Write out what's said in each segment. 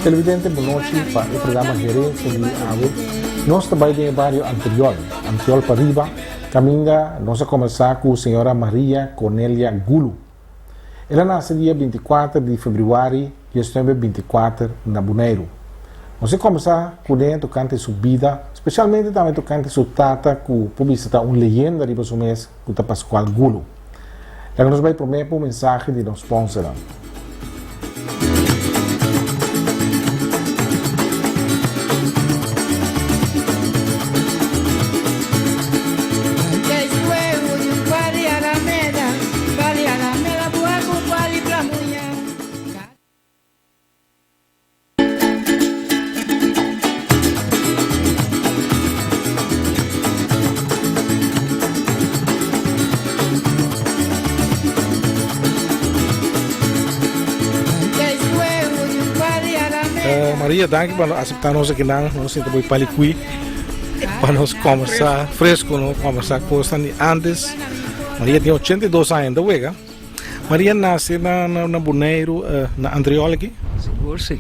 Televidente bon nochi pa e programa Herencia di Awe. Nos ta bai den e bario Antriol, Antriol Pariba, caminda nos a combersa cu señora Maria Cornelia Gulu. El a nace dia 24 di februari 1924 na Boneiru. Nos a combersa cune tocante su bida, specialmente tambe tocante su tata cu por bisa ta un leyenda riba su mes cu ta Pascual Gulu. Laga nos bai prome pa un mensahe di nos sponsornan. Maria, danki pa acepta nos aki nan. Nos sinta boy palikui pa nos conversa fresco, no conversa cosnan di antes. Maria tin 82 aña, ta wega. Maria nace na na Boneiru, na Antriol aki? Sigur si.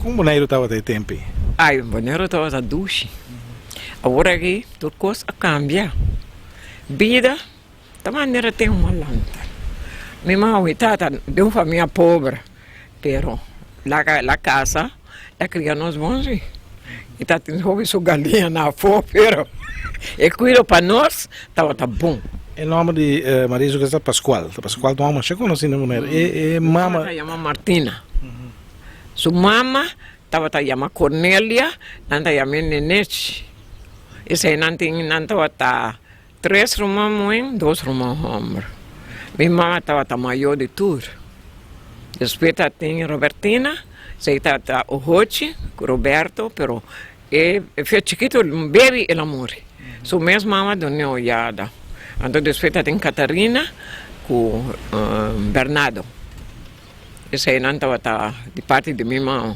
Con Boneiru tabata e tempo ei? Ay, Boneiru tabata dushi. Awor aki tur cos a cambia. Bida ta manera tin un malanta. Mi mama mi tata di un famia pober, pero laga la casa. Ta cria nos bon si. E ta tin hopi su galiña na afó, pero e cuido pa nos tabata bon. E nomber di Maria su casa ta Pascual. Ta Pascual ta un homber masha conoci na Bonaire. E e mama. Su yama Martina. Su mama tabata yama Cornelia, nan ta yam'é Nenech. Esei nan tin, nan tabata Tres ruman muhé, dos ruman hòmber. Mi mama tabata mayó di tur. Despues ta tin Robertina, esei tabata ohochi ku Roberto, pero e fe chikitu, un bebi el a muri. Su mes mama dun'é oyada. Anto despues ta tin Catarina ku Bernardo. Eseinan tabata di parti di mi mama.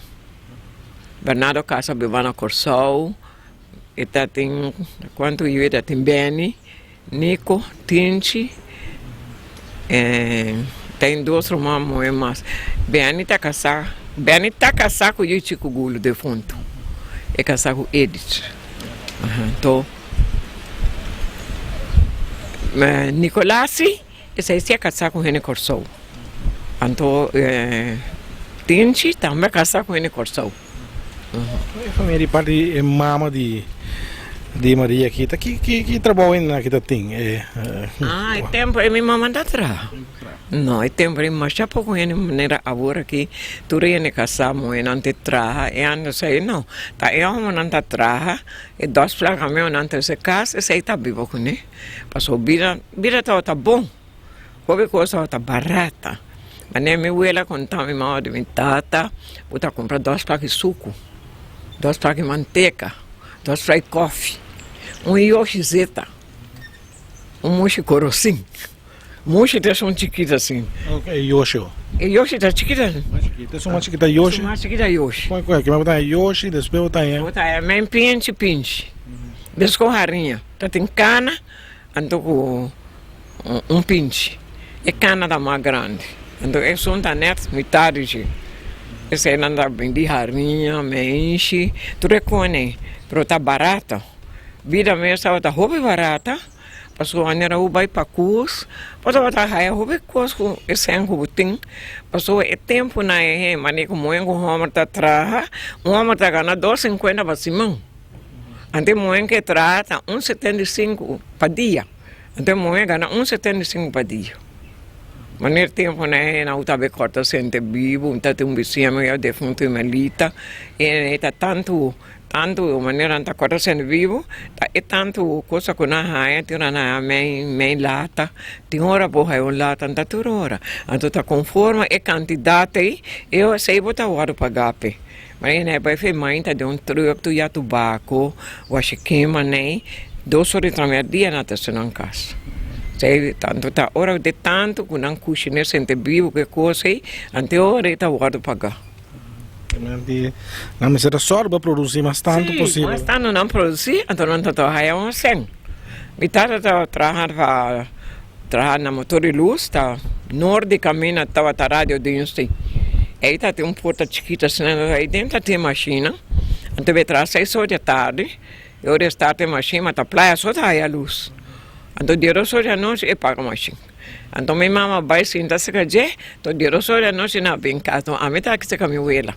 Bernardo kasa biba na Kòrsou. E ta tin kuantu yu e ta tin Benny, Nico, Tinchi e tin dos ruman muhé mas. Benny ta kasá, Benny ta kasá ku yu Chico Gulu defuntu, e kasá ku Edith. Anto Nicolas si esei si a kasá ku hende Kòrsou. Anto Tinchi tambe a kasá ku hende Kòrsou. E famia di parti e mama di di Maria aki ta ki ki ki trabou hende aki ta tin e. Ah e tempo ei mi mama ta traha no e tempo ei masha poko hende manera awor aki tur hende kasa muhernan ta traha e antes ei no ta e homonan ta traha e dos plaka meunan trese kas esei ta biba kuné pasobra bida bida tabata bon. Hopi kos tabata barata. Manera mi wela konta mi mama di mi tata bo ta kumpra dos paki suku, dos paki manteka, dos paki kofi, un yoshi zeta, un mushi korosin. Mushi ta esun chikito asin. E yoshi ho? E yoshi ta chikito asin. Mas chikito. Esun mas chikito ta yoshi? Esun mas chikito ta yoshi. Kon ku bo ta haña yoshi, despues bo ta haña. Bo ta haña men pinchi pinchi. Despues ku hariña. Ta tin kana. Anto ku un pinchi e kana ta mas grandi anto esun ta nèt mitad di dje esei nan ta bindi hariña meishi tur e kone pero ta barato bida mes tabata hopi barata pasobra wanneer bo bai pa kos bo tabata haya hopi kos ku e sèn ku bo tin pasobra e tempunan ei manera ku muhé ku hòmber ta traha un hòmber ta gana dos sinkuenta pa siman. Anto e muhé ke traha ta un 75 pa dia. Anto e muhé gana un 75 pa dia. Manera temponan e nan ta be kòrta sente bibu, un ta tin un bisiña mi ya defuntu Emelita, e ta tantu tantu manera nan ta kòrta sente bibu, ta e tantu kosa ku nan haña tin ora nan haña mei mei lata, tin ora bo haña un lata, no ta tur ora. Anto ta konforme e kantidat ei, e esei bo ta wòrdu pagá p'e. Mañana e bai fe mainta den un truck tu ya tobako washa kema nei dos ora di tramerdia nan ta suna kas esei tanto ta ora de tanto ku nan kushina sente bibu ku e kos ei ante ora e ta wòrdu paga. Nan mester ta sòru pa produsi mas tantu posibel. Si mas tantu nan produsi anto nan ta haya un sèn mi tata ta traha pa traha na motor di lus ta nort di kaminda tabata radio dienst ei. Ei ta tin un porta chikito asina, anto ei den ta tin mashina. Anto be traha seis or di tardi, e ora e start e mashin, ma ta playa so ta haya lus. Anto diedos or di anochi e paga mashin. Anto mi mama bai sinta serka dje, anto diedos or di anochi nan a bin kas. Anto ami ta aki serka mi wela.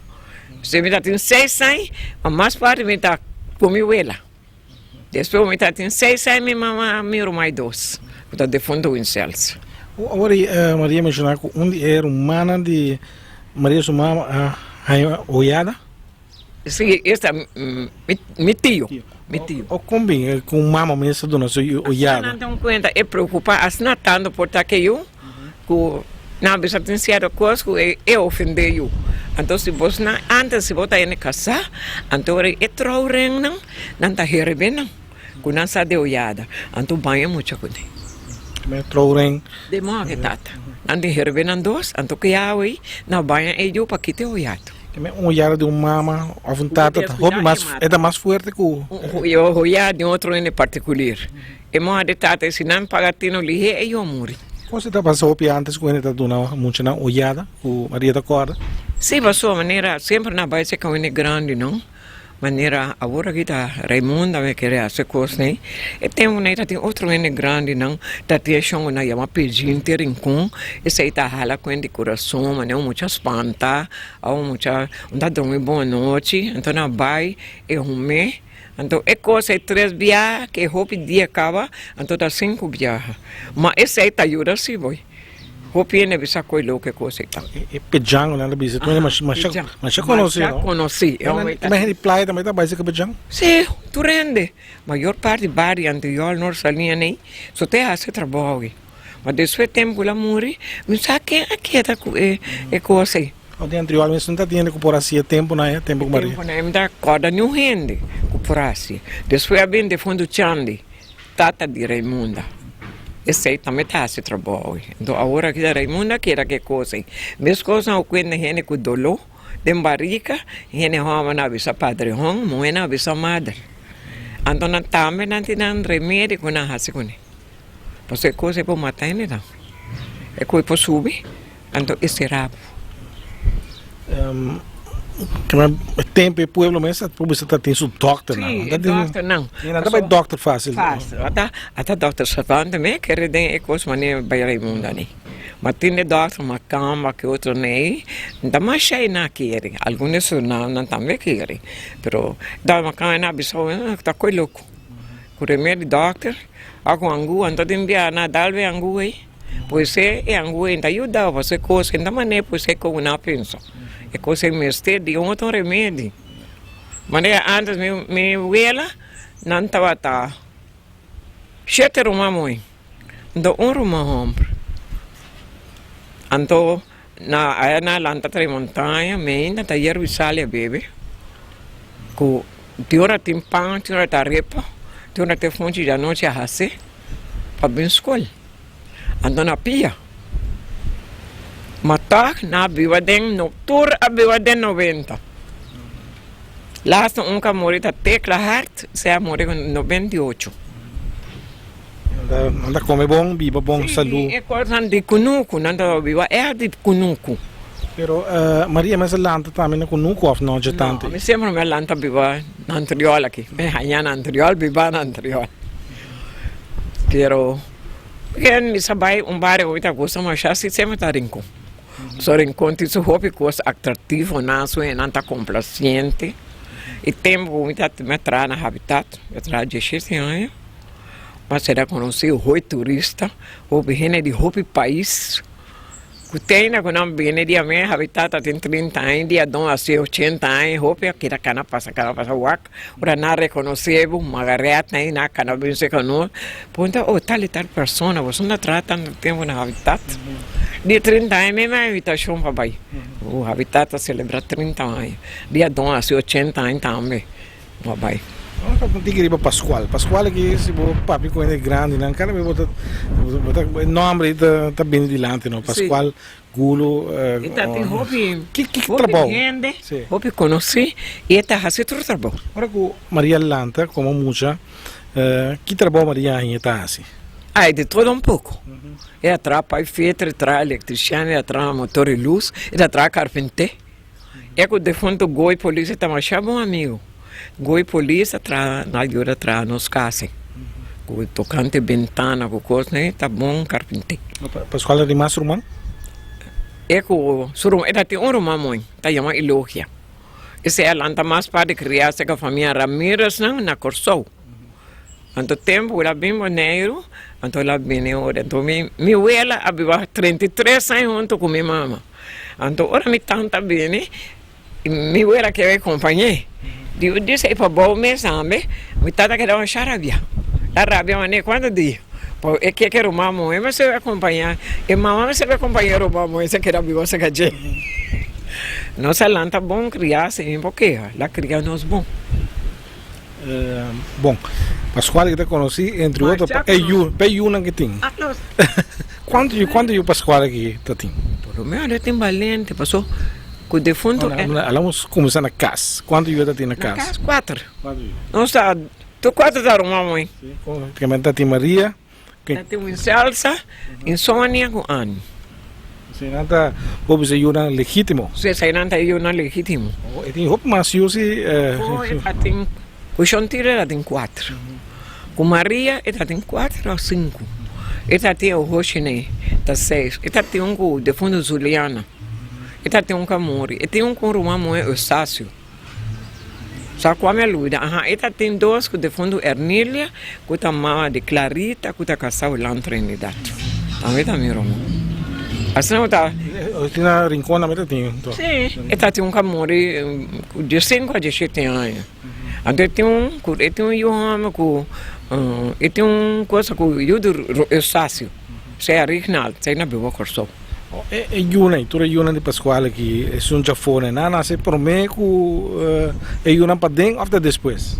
Si mi ta tin seis aña, ma mas parti mi ta ku mi wela. Despues mi ta tin seis aña mi mama mi ruman dos ku ta defunto Winsels. Awor Maria menshoná ku un di e rumannan di Maria su mama a haña oyada. Sí, esta mi tio, mi tio. O kon bin ku un mama mes ta duna su yu oyada? Nan ta un kuenta e preokupá asina tantu por ta ke yu ku nan bisa tin sierto kos ku e ofendé yu. Anto si bos nan antes si bo ta hende kasá anto ora e trou rennan nan ta herebé nan ku nan sa de oyada anto baña mucha kuné. E trou ren. De modo ke tata nan tin herebé nan dos anto ke awe nan baña e yu pa kita e oyado. Un oyada di un mama of un tata ta hopi mas e ta mas fuerte ku. Un oyada di un otro hende partikulir. E moha di tata si nan paga tino lihé e yu a muri. Kos ta pasa hopi antes ku hende ta duna muchanan oyada ku Maria ta kòrda? Si pasobra manera semper nan bai seka un hende grandi no. Manera awor aki ta Raymond a kere hasi kos nei. E tempu nei ta tin otro hende grandinan ta tin e shon ku nan yama Pidgin te Rincon esei ta hala ku hende di kurason manera un mucha spanta òf un mucha un ta drumi bon anochi anto nan bai e hum'é. Anto e kos ei tres biaha ke hopi dia kaba anto ta sinku biaha. Ma esei ta yuda si boy. Hopi hende bisa koe loke kos ei ta. E pejan ku nan ta bisa tur hende masha masha konosí no. Masha konosí. E hende di playa tambe ta bai seka pejan? Si, tur hende. Mayor parti bario anterior Noord Saliña nei so ta e hasi trabou ei. Ma despues tempu ku el a muri mi sa ken a keda ku e kos ei. No tin anterior mes no ta tin hende ku por hasi e tempunan ei, tempu ku Maria. Tempunan ei mi ta kòrda niun hende ku por hasi. Despues a bin defuntu Chandi, tata di Raimunda. Esei tambe ta hasi trabou ei. Enton awor aki ta Raimunda keda ku e kos ei. Meskos nan kuenta hende ku doló den barika, hende hòmber nan a bisa padre hòn, muhé nan a bisa madre. Anto nan tambe nan tin nan remedi ku nan hasi kuné. Pasobra e kos ei por mata hende tambe. E kos ei por subi. Anto e sera bo. E tempo e pueblo mes a bisa ta tin su dokternan. Sí, e dokternan. I nan ta bai dokter fácil. Fácil. Ata, ata dokter Cervantes me kere den e kos manera bai Raimunda ni. Ma tin e dokter Macamba ke otro nei, nan ta masha e nan kere. Algun di su nan, nan tambe kere. Pero dokter Macamba nan a bisa ta koe loko. Ku remedi dokter, a ku angua, anto tin bia nan a dal be angua ei. Pues e e angua ta yuda pasobra e kos e no ta manera pues e komo nan a pensa. E kos e mester di un otro remedi. Manera antes mi mi wela nan tabata shete ruman muhé, anto un ruman homber. Anto na aya nan a lanta trae montaña mi ainda ta yerba sal a bebe ku tin ora tin pan tin ora ta arepa tin ora ta funchi di anochi a hasi. Pa bin skol. Anto na pia. Ma tòg nan a biba den no tur a biba den noventa. Laatste un ku a muri ta Tecla Hart, esei a muri ku 98. Nan ta kome bon, biba bon, salú. Sí, e kosnan di kunuku, nan ta biba ègt di kunuku. Pero Maria mes a lanta tambe na kunuku òf no dje tantu? No, mi semper mi a lanta biba na Antriol aki. Mi haña na Antriol, biba na Antriol. Pero ken mi sa bai un bario ku mi ta gusta masha si semper ta Rincon. So Rincon tin su hopi kos atractivo nan, su hendenan ta complaciente. E tempo ku mi ta mi a traha na Habitat, mi a traha diesshete aña, mi a sera conoci hopi turista, hopi hende di hopi pais. Ku tena ku nan bini di ami Habitat a tin 30 aña, di Adon a si 80 aña, hopi a keda kana pasa kana pasa wak, ora nan a rekonosé bo, Margaret nan i nan a kana bin seka nos, puntra oh tal i tal persona boso no a traha tantu tempu na Habitat? Di 30 aña mi a invitashon pa bai, oh Habitat a selebrá 30 aña, di Adon a si 80 aña tambe. Bo a bai. Nos ta tiki riba Pascual. Pascual aki si bo papia cu hende grandinan cada bes bo ta bo ta e nomber ei ta ta bini dilanti no. Pascual Gulo. E ta tin hopi Ki ki trabou? hopi hende, hopi conoci y e ta haci tur trabou. Ora cu Maria lanta como mucha ki trabou Maria haña ta haci? Ai, di todo un poko. E a traha paifeter, e traha elektrisian, e a traha motor di lus, e ta traha karpinté. E ku defuntu Goy Polis e ta masha bon amigu. Goy Polis a traha, na yuda traha nos kas ei. Ku tokante bentana ku kos ei ta bon karpinté. Pascual ta tin mas ruman? E ku su ruman, e ta tin un ruman mooi, ta yama Elogia. Esei a lanta mas pa di kria serka famia Ramireznan na Kòrsou. Anto tempu el a bin Boneiru, anto el a bini ora. Anto mi mi wela a biba 33 aña huntu ku mi mama. Anto ora mi tanta bini, mi wela kere kompañ'é. Di un dia esei pa bou mes tambe, mi tata keda masha rabia. El a rabia manera kuantu dia. Por e ke ke ruman muhé mester akompañá, e mama mester akompañá e ruman muhé si e keda biba serka dje. Nos a lanta bon kriá, sin mi por keha, el a kria nos bon. Bon, Pascual ki ta konosí entre otro pa e yu, pa e yunan ki tin. Kuantu yu, kuantu yu Pascual ki ta tin? Por lo menos e tin balente, paso ku defuntu e. Alamos kuminsá na kas. Kuantu yu e ta tin na kas? Na kas kuater. Nos ta, tur kuater ta ruman mooi. Si, ta tin Maria. Ta tin un Celsa, un Sonia ku Anny. Eseinan ta hopi su yunan legítimo. Sí, eseinan ta e yunan legítimo. Oh, e tin hopi mas yu si. Oh, e ta tin, ku Shontira e ta tin kuater. Ku Maria e ta tin kuater òf sinku. E ta tin e Hoshinei, ta seis. E ta tin un ku defuntu Zuliana. E ta tin un ku a muri. E tin un ku un ruman muhé Eustacio. Sa kua mi a luida? Aha, e ta tin dos ku defuntu Ernilia ku ta mama di Clarita ku ta kasá Holan Trinidad. Tambe ta mi ruman. Asina ku ta. E tin na Rincon tambe ta tin. Sí, e ta tin un ku a muri ku diesinku a dieshete aña. Anto e tin un ku e tin un yu hòmber ku e tin un cosa ku yu di Eustacio, sea Rignald, esei na biba Kòrsou. E yunan, tur e yunan di Pascual aki, esun djafó nan a nase promé ku e yunan paden òf ta despues?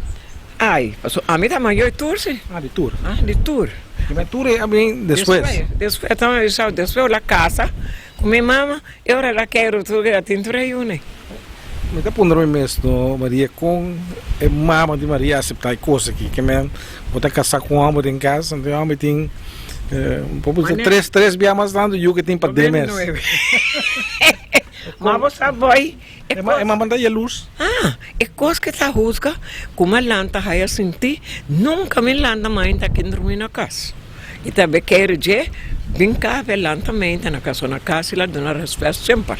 Ai, pasobra ami ta mayor di tur si. Ah, di tur. Ah, di tur. I men tur e a bin despues? Despues, despues, ta mi bisa, despues el a kasa ku mi mama, e ora el a keiru tur ke a tin tur e yunan. Mi ta puntra mi mes, no, Maria, kon e mama di Maria a aseptá e kos aki? Ke men bo ta kasá ku un hòmber den kas, anto e hòmber tin bo por bisa tres, tres bia mas tantu yu ke tin pa den mes. Ma bo sa boy, e kos. E mama ta yalurs. Ah, e kos ke ta husga ku mi a lanta haya sinti, nunka mi lanta mainta aki drumi na kas. I ta be kere dje bin kafe lanta meinta na kas o na kas i la duna rèspèt semper.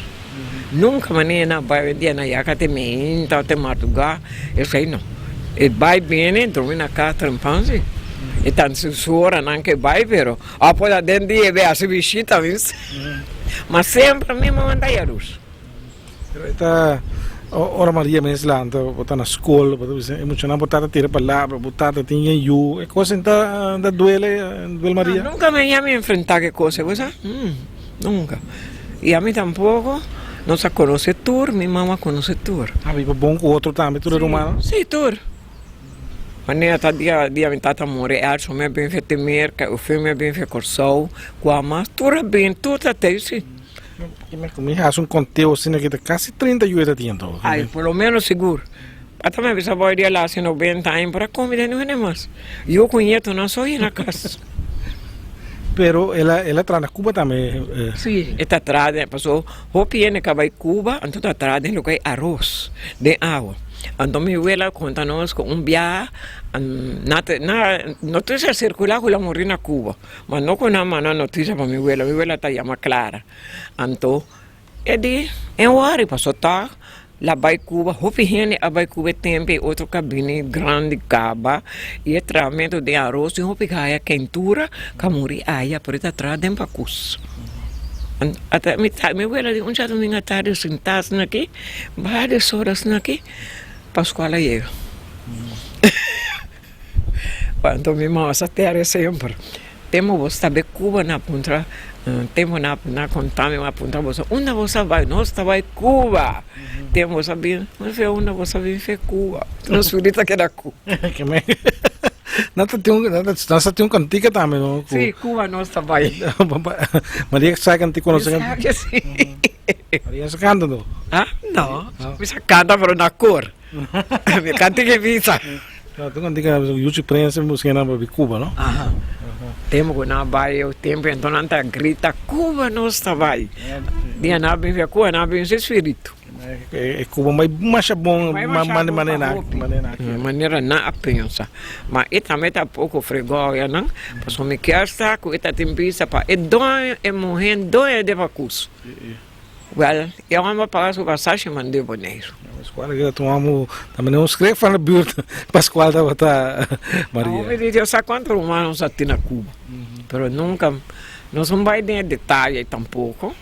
Nunka manera na bai dia na yaka te meinta o te mardugá, esei no. E bai bini drumi na kas trempan si. E ta su oranan ke bai pero a por ta den dia e bai hasi bishita mes. Ma semper mi mama ta yarus. Pero e ta ora Maria mes lanta, bo ta na skol, bo ta bisa e muchanan bo tata tira palabra, bo tata tin yen yu, e kos ta ta duele, duele Maria? No, nunka mi a mi enfrentá ku e kos ei, bo sa? Nunka. I ami tampoko, nos a konosé tur, mi mama konosé tur. A biba bon ku otro tambe, tur e rumannan? Si, tur. Wanneer ta dia dia mi tata muri, Elson mi a bin fe te Merka, Eufemia a bin fe Kòrsou, kua mas, tur a bin, tur ta tei si. Mi hasi un konteo asina ki ta kasi 30 yu e ta tin anto. Ai, por lo menos sigur. Ata mi a bisa bo dia el a hasi 90 aña, por a komi den hende mas. Yu ku ñetonan so yena kas. Pero el a el a traha na Cuba tambe. Sí, e ta traha den, paso hopi hende ka bai Cuba, anto ta traha den loke aros, den awa. Anto mi wela a konta nos ku un biaha na na notisia sirkulá ku el a muri na Cuba. Ma no ku nan manda notisia pa mi wela, mi wela ta yama Clara. Anto e di, En wòri, paso tòg la bai Cuba, hopi hende a bai Cuba e tempu ei, otro ka bini grandi kaba i e trahamentu den aros tin hopi haya keintura ka muri aya, pero e ta traha den pakus. Ata mi ta mi wela di un djadumingu atardi sintá asina aki, varios ora asina aki, Pascual a yega. Anto mi mama sa tere semper. Tempo bo sta be Cuba na puntra tempo na na conta mi a puntra boso unda bo sa bai nos ta bai Cuba tempo bo sa bin mi fia unda bo sa bin fia Cuba nos spiritu ta keda Cuba. Nan ta tin un nan sa tin un cantica tambe no ku Si Cuba nos ta bai. Maria sa cantica conoce Mi sa ke si. Maria sa canta no? Ah no mi sa canta pero na cor. Mi cantica e bisa. No, tu cantica Yuchi Prince mi busca nan pa Cuba no. Aha. Tempu ku nan a bai e tempu enton nan ta grita Cuba nos ta bai. Dia nan a bin via Cuba nan a bin sin spiritu. E Cuba bai masha bon manera nan a pensa. Ma e tambe ta poko fregou ya nan pasobra mi kier sa ku e ta tin bisa pa e doño e muhe doño de pakus. Wèl, e hòmber a paga su pasashi mand'é Boneiru. Pascual a tuma mu tambe un skref van de buurt Pascual tabata Maria. Hopi di Dios sa kuantu ruman nos a tin na Cuba, pero nunka nos no bai den e detaye tampoko.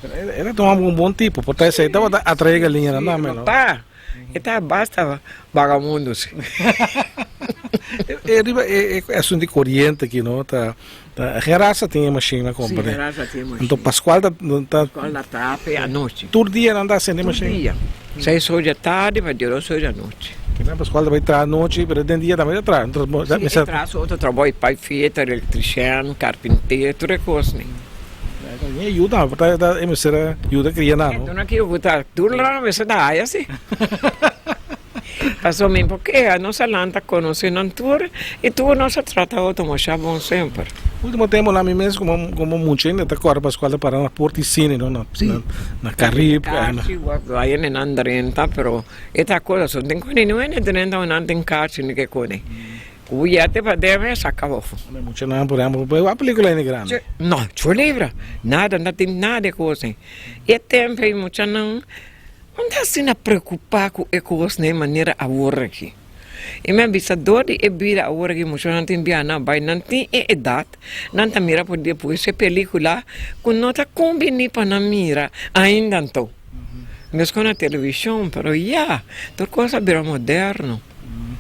El a tuma un bon tipo, por ta esei tabata atrae galiñanan tambe no? Ta, e ta basta bagamundo si. E riba e asuntu di koriente aki no ta Gen rasa tin e machine na compra. Si, gen rasa tin e machine. Anto Pascual ta ta Pascual ta traha anochi. Tur dia nan ta hasiendo e machine? Tur dia. Seis or di tardi pa dies or di anochi. Kinan Pascual ta bai traha anochi pero den dia tambe ta traha. Si, e traha su otro trabou, e paifeter, electrician, carpinter, tur e cosnan. E yuda, e mester a yuda cria nan no? E duna ki yuda, tur nan mester ta haya si. Pasobra mi por keha, nos a lanta konosé nan tur i tur nos a trata otro masha bon semper. Ultimo temponan mi mes komo komo mucha hende ta kòrda Pascual ta para na porta di sine no na na Carib. Karchi wak wak hende nan drenta pero e ta kosa so tin kone niun hende drenta unda nan tin karchi ni ke kone. Ku yete pa debe saka bofo. Muchanan por ehempel por wak pelikula hende grandi. No, chulebra nada no tin nada e kos ei. E tempo ei muchanan. No ta asina preokupá ku e kosnan e manera awor aki. I mi a bisa dor di e bida awor aki muchanan tin biaha nan bai nan tin e edat nan ta mira por depues e pelikula ku no ta kumbiní pa nan mira ainda anto. Meskos na televishon pero ya tur kos a bira moderno.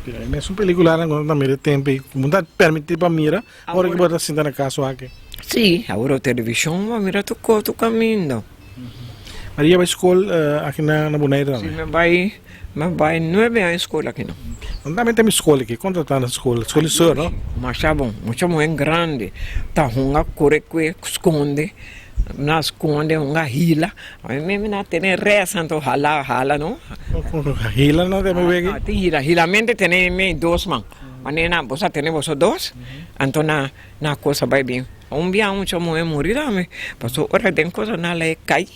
E mesun pelikulanan ku nan ta mira e tempu ei ku bo ta permití pa mira ora ku bo ta sinta na kas wak. Sí, awor televishon bo a mira tur kos tur kaminda. Maria bai skol aki na Bonaire tambe? Si, mi bai, mi bai nuebe aña skol aki no. Nan tambe ta mi skol aki, kon ta ta na skol? Skol di sur, no? Masha bon, mucha muhé grandi ta hunga kore kue skonde, na skonde hunga hila, ami mi na tene res anto hala hala no. Hila no ta mi wegi? Tin hila, hilamente tene mi dos man, manera nan boso a tene boso dos, anto na na cosa bai bien. Un bia un mucha muhé muri tambe, pasobra ora den cosa nan la e kai,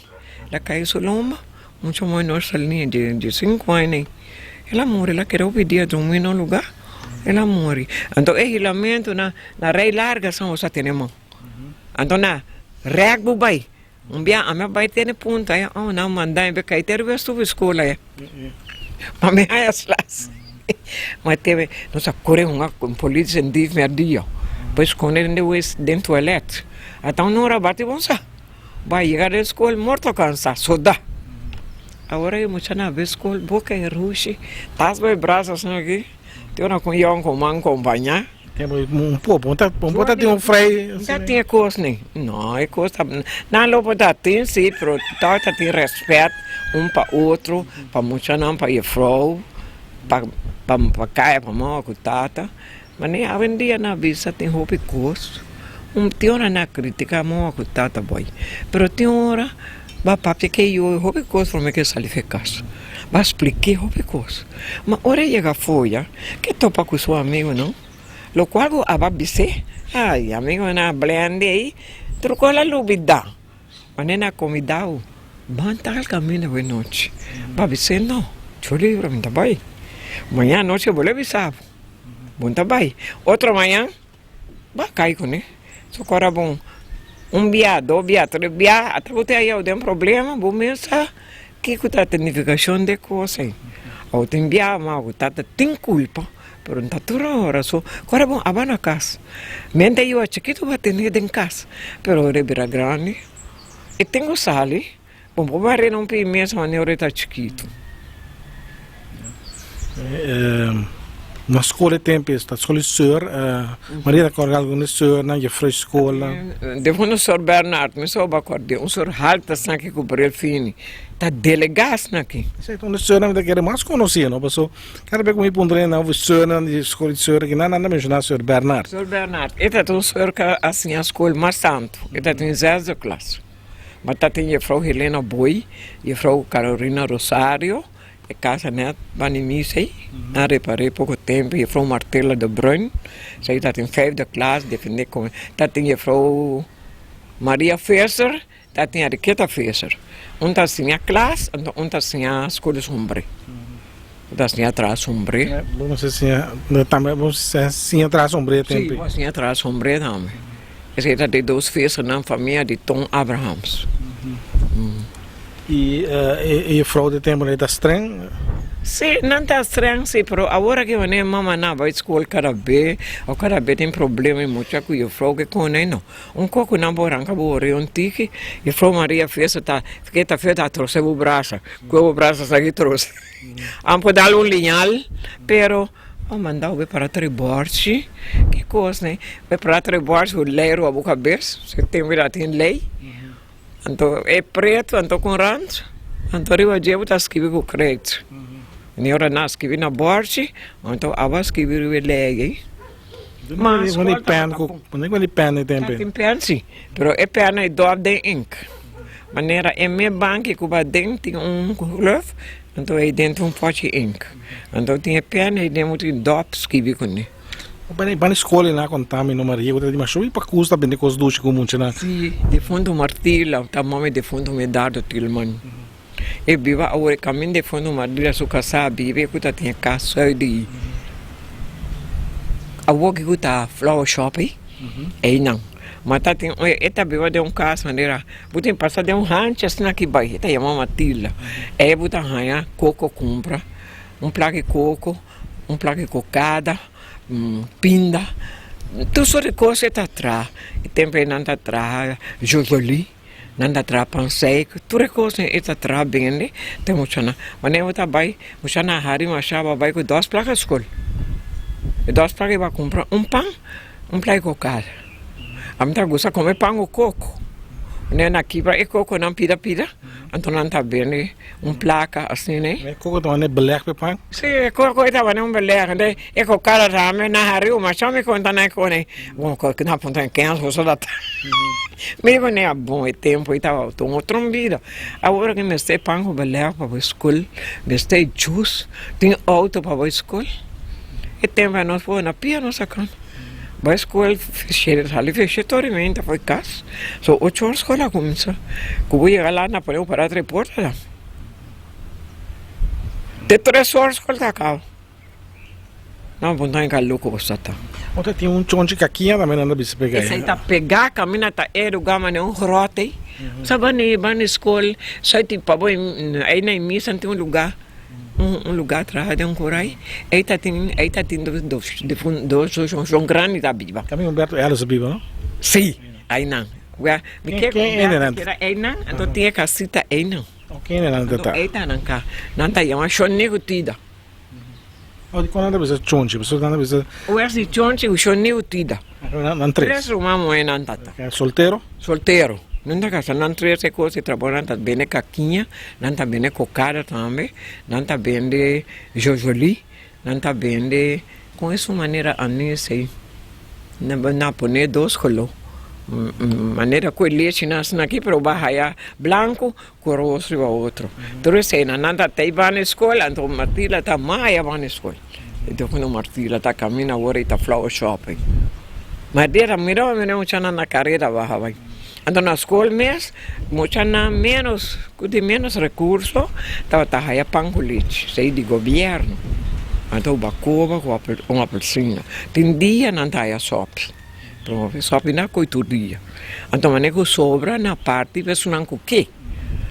la kai su lomba, mucha muhé no sali ni di sinku aña ei, el a muri, el a keda hopi dia drumi na un lugá, el a muri. Anto e hilamentu na na rei larga asin nos a tene man, anto na rèk bo bai, Un bia ami a bai tene punta ya oh nan manda mi be kai te riba estuvo escola ya pa mi haya slas ma tebe nos a kore hunga ku polis en dies merdia pa esconde den de wes den toilet ata un ora bati bon sa bo a yega den skol morto kansa soda awor e muchanan a bai skol boka e rushi tas bo e brasa asina aki te ora ku un yonkuman kompaña. Un popo, un ta tin un frei. Un ta tin e kos ni. No, e kos ta, nan lo por ta tin si, pero tòg ta tin rèspèt un pa otro, pa muchanan, pa jefrou, pa pa kaya, pa mama ku tata. Manera awendia nan a bisa tin hopi kos, un tin ora nan a kritiká mama ku tata bòi, pero tin ora bo a papia ku e yu hopi kos promé ku e sali for e kas. Bo a splik'é hopi kos. Ma ora e yega foya, ke topa ku su amigunan, lokual ku aba bis'é, Ai, amigunan a blende ei, tur kos la lubidá. Manera nan a komidá bo, ban tal kaminda awe nochi. Bo a bis'é, No, cho libra mi ta bai. Mañana anochi bo lo bisa bo, bo no ta bai. Otro mañan. Ba kai kuné. So ku ora bon un bia, dos bia, tres bia, ata bo ta yau den problema, bo mes sa kiko ta tenifikashon di e kos ei. Awo tin bia ma bo tata tin kulpa, pero no ta tur ora. So ku ora bon aba na kas. Mente yu a chikitu bo a tene den kas, pero ora e bira grandi e tin ku sali. Bo por barri na un pie mesa manera ora e ta chikitu. Na skol e tempu es ta skol di seur, Maria ta kòrda algun di seurnan, jefrou di skolnan. Defu un seur Bernard, mi soba kòrd'é, un seur haltu asina aki ku bril fini, ta delegá asina aki. Esei ta un di seurnan mi ta kere mas konosí, no? Paso kada bes ku mi puntra hende nan seurnan di skol di seur aki, nan nan ta menshoná seur Bernard. Seur Bernard, e ta un seur ku a siña skol mas tantu, e ta tin zesde klas. Ma ta tin jefrou Helena Boy, jefrou Carolina Rosario. E casa net banda di misa ei, nan repar'é poko tempu, Juffrouw Martella de Bruin, esei ta tin vijfde klas, defendé kon, ta tin Juffrouw Maria Visser, ta tin Enriqueta Visser. Un ta siña klas, anto un ta siña skol di sombré. Un ta siña traha sombré. Bo mester siña, tambe bo mester siña traha sombré tempu. Sí, bo a siña traha sombré tambe. Esei ta di dos Vissernan, famia di Ton Abrahams. I e juffrouw di tempu ei ta streng? Sí, nan ta streng sí, pero awor aki wanneer mama nan a bai skol kada be, of kada be tin problema i mucha ku juffrouw ke kone ei no. Un kos ku nan por ranka bo orea un tiki, juffrouw Maria Visser ta ke ta fe ta trose bo brasa, kue bo brasa sa ki trose. An por dal un liñal, pero a manda bo para trae borchi, ki kos ne? Bo para trae borchi ku lei riba bo kabes, si tempu ta tin lei. Anto e pretu anto ku un rant, anto riba dje bo ta skibi ku kret. Mi ora nan a skibi na borchi, anto abo a skibi riba e lei ei. Ma skol tabata bon. Ta tin pen si, pero e pen ei dòp den ink. Manera e me banki ku baden tin un gluf, anto ei den tin un pòchi ink. Anto tin e pen ei den bo tin dòp skibi kuné. Bani skol ei na konta mi no Maria ku ta di masho i pakus ta bende kos dushi ku muchanan. Si, defuntu Martila ta mami defuntu Medardo Tilman. E biba awor e kamin defuntu Martila su kasá biba e ku ta tin e kas sùi di awor ki ku ta flower shop ei, einan. Ma ta tin e ta biba den un kas manera bo tin pasa den un hanchi asina ki bai e ta yama Matilda. Ei bo ta haña koko kumpra, un plak di koko. Un plak di kokada, pinda, tur sort di kos e ta traha. E tempu ei nan ta traha jojolí, nan ta traha pansèik, tur e kos ei e ta traha bende te muchanan. Wanneer bo ta bai, muchanan a hari masha bo a bai ku dos plaka skol. E dos plaka ei bo a kumpra un pan, un plak di kokada. Ami ta gusta kome pan ku koko. Wanneer nan kibra e kokonan pida pida, anto nan ta bende. Un plaka asina ei. E koko tabata beleg pe pan? Si, e koko ei tabata un beleg. Enton e kokada tambe na hariu, ma shon mi konta nan e kone, bon na punta en kens boso ta ta. Mi di kone a bon e tempu ei tabata un otro bida. Awor aki mester pan ku beleg pa bai skol, mester jus, tin outo pa bai skol. E tempu ei nos por na pia nos a kanta. Bai skol shete sali fe shete ora i meinta for kas. So ocho ora skol a kuminsá. Ku bo yega la na pone bo para tres porta la. Te tres ora skol ta kaba. No bo no a loko bo sa ta. Bo ta tin un chonchi kakia tambe nan ta bisa pega ei. Esei ta pega kaminda ta e lugar manera un grot ei. Sa bani bani skol sa tin pa bo ei na e misa tin un lugar. Un lugar traha den un korai, ei ta tin, ei ta tin dos, dos, dos, dos shon grandi ta biba. Tambe Humberto Ellis a biba, no? Sí, einan. Wea, mi ke Ken Humberto einan? keda einan, anto tin e kasita einan. Oh, ken einan ta Anto ta? ei ta nan ka, nan ta yama shon Nico Tida. Oh, dikon nan ta bisa chonchi? Pasobra nan ta bisa. Wea si chonchi ku shon Nico Tida. Nan tres. Tres ruman muhé nan ta ta. Soltero? Soltero. Nan ta kasa nan tres e kos e trabou nan ta bende kakiña, nan ta bende kokada tambe, nan ta bende jojolí, nan ta bende kon esun manera anis ei nan pone dos koló manera ku e lechi nan asina aki pero bo a haya blanku ku ros riba otro. Tur esei nan ta tei banda skol anto Martila ta maya banda skol. E dofino Martila ta camina awor y ta flower shopping. Ma dia ta mira mira muchanan na careda baha bay. Anto na school mes muchanan menos cu tin menos recurso tabata haya pan cu lechi esey di gobierno. Anto bacoba cu un apelsina. Tin dia nan ta haya sopi pero sopi na coy tur dia. Anto manera cu sobra na parti esunnan cu ke.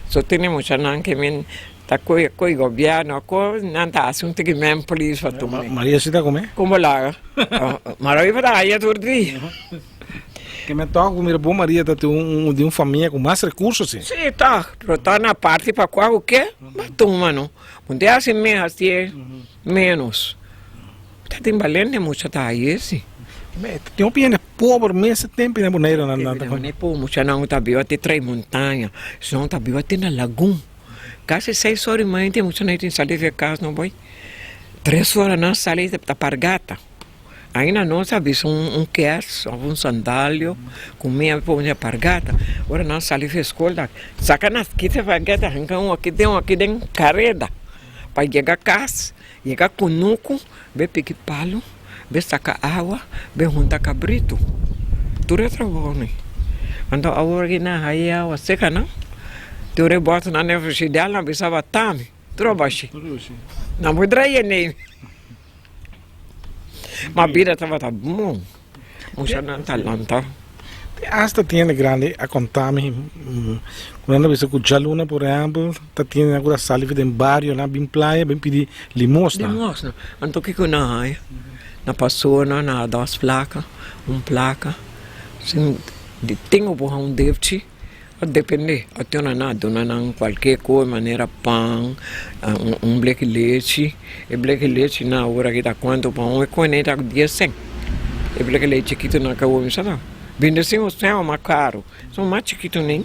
So tene muchanan ke men Ta koe koe gobierno a koe nan ta hasi un tiki men polis pa tuma. Maria si ta come? Como laga? Mara mi pa ta haya tur dia. Ke men tok mira bo Maria ta un di un famia ku mas recurso si. Si tok, pero ta na parti pa kua ku ke ba tuma no. Un dia hasi me hasi menos. Ta tin balente mucha ta haya si. Tin hopi hende pober mes e tempo na Boneiru nan ta. Muchanan ku ta biba te Tres Montaña, esnan ku ta biba te na Lagun. Casi seis ora y media mucha nan tin sali di e cas no boy. Tres ora nan sali ta pargata. Ainda nos a bisa un kers of un sandalio cu mi a pone pargata. Ora nan sali di e school ta saca nan kita pargata hinca un aki den un aki den careda. Pa yega kas, yega kunuku, be piki palu, be saka awa, be hunta kabritu. Tur e trabounan. Anto awor ki nan haya awa seka nan, tur e bòtnan den frishider nan bisa batami, tur a bashi. Nan por draye nei. Ma bida tabata bon. Muchanan ta lanta. Te hasta tienda grandi a konta mi ku nan ta bisa ku djaluna por ehèmpel ta tiendanan ku ta sali for den barionan bin playa bin pidi limosna. Limosna. Anto kiko nan haña? Na pasó nan a dos plaka, un plaka. Sin di tin ku por haña un depchi. A depende, a tuna nan a duna nan cualkier cos manera pan, un bleki lechi, e bleki lechi nan awor aki ta cuanto pa un e cone ta dies cen, e bleki lechi chikito nan ka wou sa binde sin un cen o mas caro, son mas chikito nen,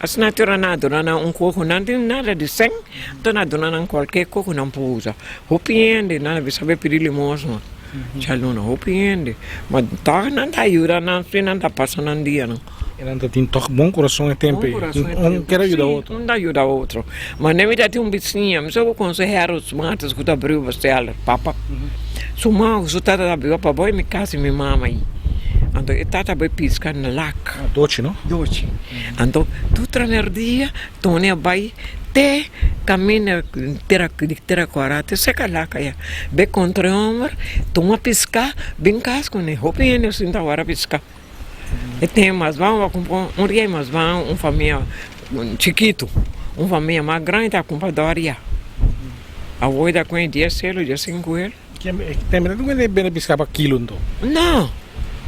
asina tura nan a duna nan un cos cu nan tin nada di cen, enton nan a duna nan cualkier cos cu nan por usa, hopi hende nan a bisa bay pidi limosna, djaluna hopi hende, ma toch nan ta yuda nan si nan ta pasa nan dianan. E nan ta tin tòg bon kurason e tempu ei. Un kier a yuda otro. Un ta yuda otro. Ma ne mi ta tin un bisiña, mi sa ku konse Harold Matos ku ta abriu bestseller, papa. Su mama ku su tata ta biba pa boi mi kas di mi mama ei. Anto e tata bai piska na lak. Dochi no? Dochi. Anto tur tramerdia Tony a bai te kaminda tera di tera kòrá te seka lak aya. Bai kontra e hòmber, tuma piska, bin kas kuné. Hopi hende sinta wara piska. E ten mas ban bo kumpra un ria mas ban un famia chikitu, un famia mas grandi ta kumpra dos ria. Awor ta ku e dies selo, dies sinku el. Tembe ta wende bende piska pa kilo nto? No,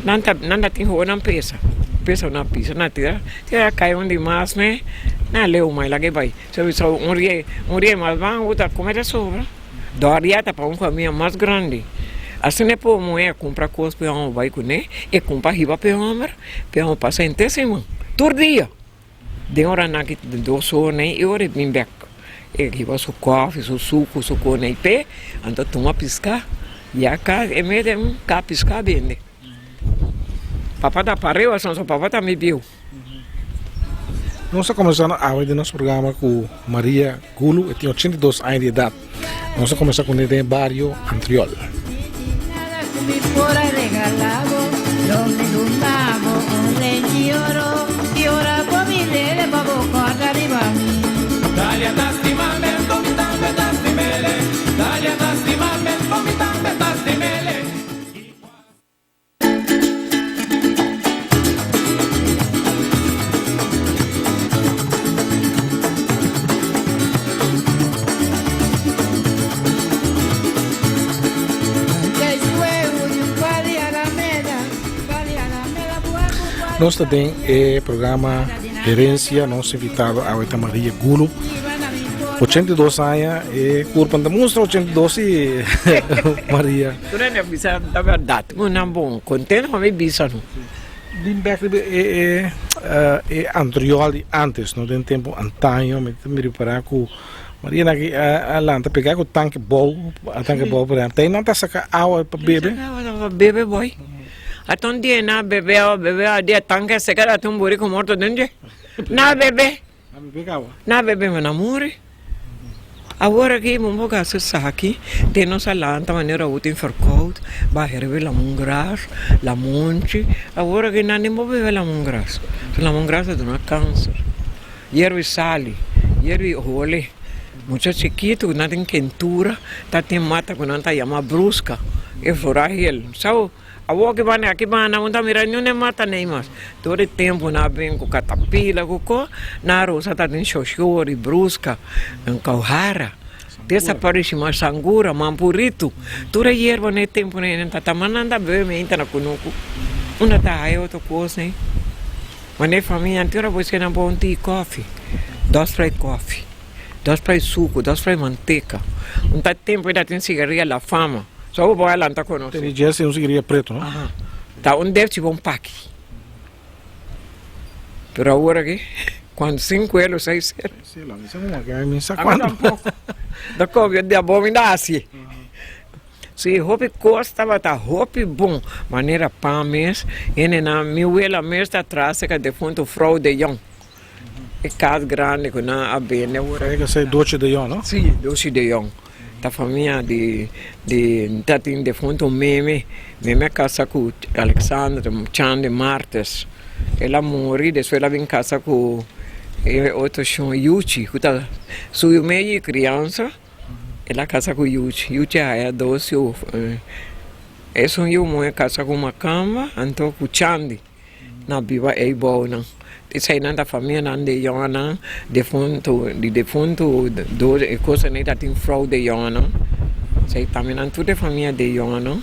nan ta nan ta tin hopi nan pesa, pesa nan pisa nan tira, tira kai un di mas me nan leu mai laga e bai. So bisa un ria un ria mas ban bo ta kume ta sobra. Dos ria ta pa un famia mas grandi. Asina e por muhé a kumpra kos pa e hòmber bai kuné, e kumpra hiba pa e hòmber, pa e hòmber pasa henter siman, tur dia. Den oranan ki dos ora nei e ora e bin bèk. E hiba su kòfi, su suku, su kos nei p'e, anto tuma piská. Ya ka e mete un ka piská bende. Papa ta pareu ason, so papa ta mi bieu. Nos ta comenzando awe den nos programa cu Maria Gulu, e tin 82 aña di edad. Nos ta comenzá cu ne den e bario Antriol. Nos ta den e programa Herencia, nos invitado awe ta Maria Gulu, 82 aña, e curpa ta mustra 82 y Maria. Tur hende a bisa ta bèrdat. Ku nan bon kontento pa mi bisa no. Bin bèk riba e e e antriòl di ántes no den tempu antaño mi ta mira ku Maria nan aki a lanta pegá ku tanke bou a tanke bou por ehèmpel te nan ta saka awa pa bebe. Saka awa pa bebe bòi. Ata un dia nan a bebe awa bebe awa dia tanke a seka ata un buriku morto den dje. Nan a bebe. Nan a bebe ma nan muri. Awor aki bo por gasta esaki te nos a lanta manera bo tin verkoud, baha riba e lamongras, lamonchi. Awor aki nan no por bebe lamongras, pasobra lamongras ta duna kanser. Yerba sali, yerba hole, mucha chikitu ku nan tin kentura ta tin mata ku nan ta yama bruska, e forahel. Sa. Awor ki banda aki banda bo ta mira niun e mata nei mas. Tur e tempu nan a bin ku katapila ku ko, nan a rosa ta den shoshori, bruska, kauhara, desapareci mas sangura, mampuritu. Tur e yerba na e tempu nei nan ta tama nan ta bebe meinta na kunuku. Unda ta haya otro kos nei. Wanda e famia antes ora bo esei nan por un tii kofi, dos plai kofi, dos plai suku, dos plai manteka. Un ta tempu ei ta tin sigaria la fama. So bo por a lanta conoce. Tene Jesse un sigaria preto no? Aha. Ta un depchi bon paki. Pero awor aki, cuando cinco elo, seis elo. Sí, lo mi sa como que mi sa cuando. Ami tampoco. Da cobia di abo mi da haci. Sí, hopi cos tabata hopi bon. Manera pan mes, hende nan, mi wela mes ta atrás cerca defunto Frou de Jong. E kas grandi ku nan a bende awor. Parece ku esei Dochi de Jong, no? Sí, Dochi de Jong. Ta famia di di ta tin defunto Meme. Meme a kasa ku Alexander Chan de Martes. El a muri, despues el a bin kasa ku e otro shon Yuchi ku ta su medio di kriansa. El a kasa ku Yuchi. Yuchi a haya dos yu. Esun yu muhé kasa ku Makamba anto ku Chandi. Na biba ei bounan. Eseinan ta famianan di yònnan defuntu, di defuntu dos e kosanan ta tin frou di yònnan. Esei tambe nan tur e famia di yònnan.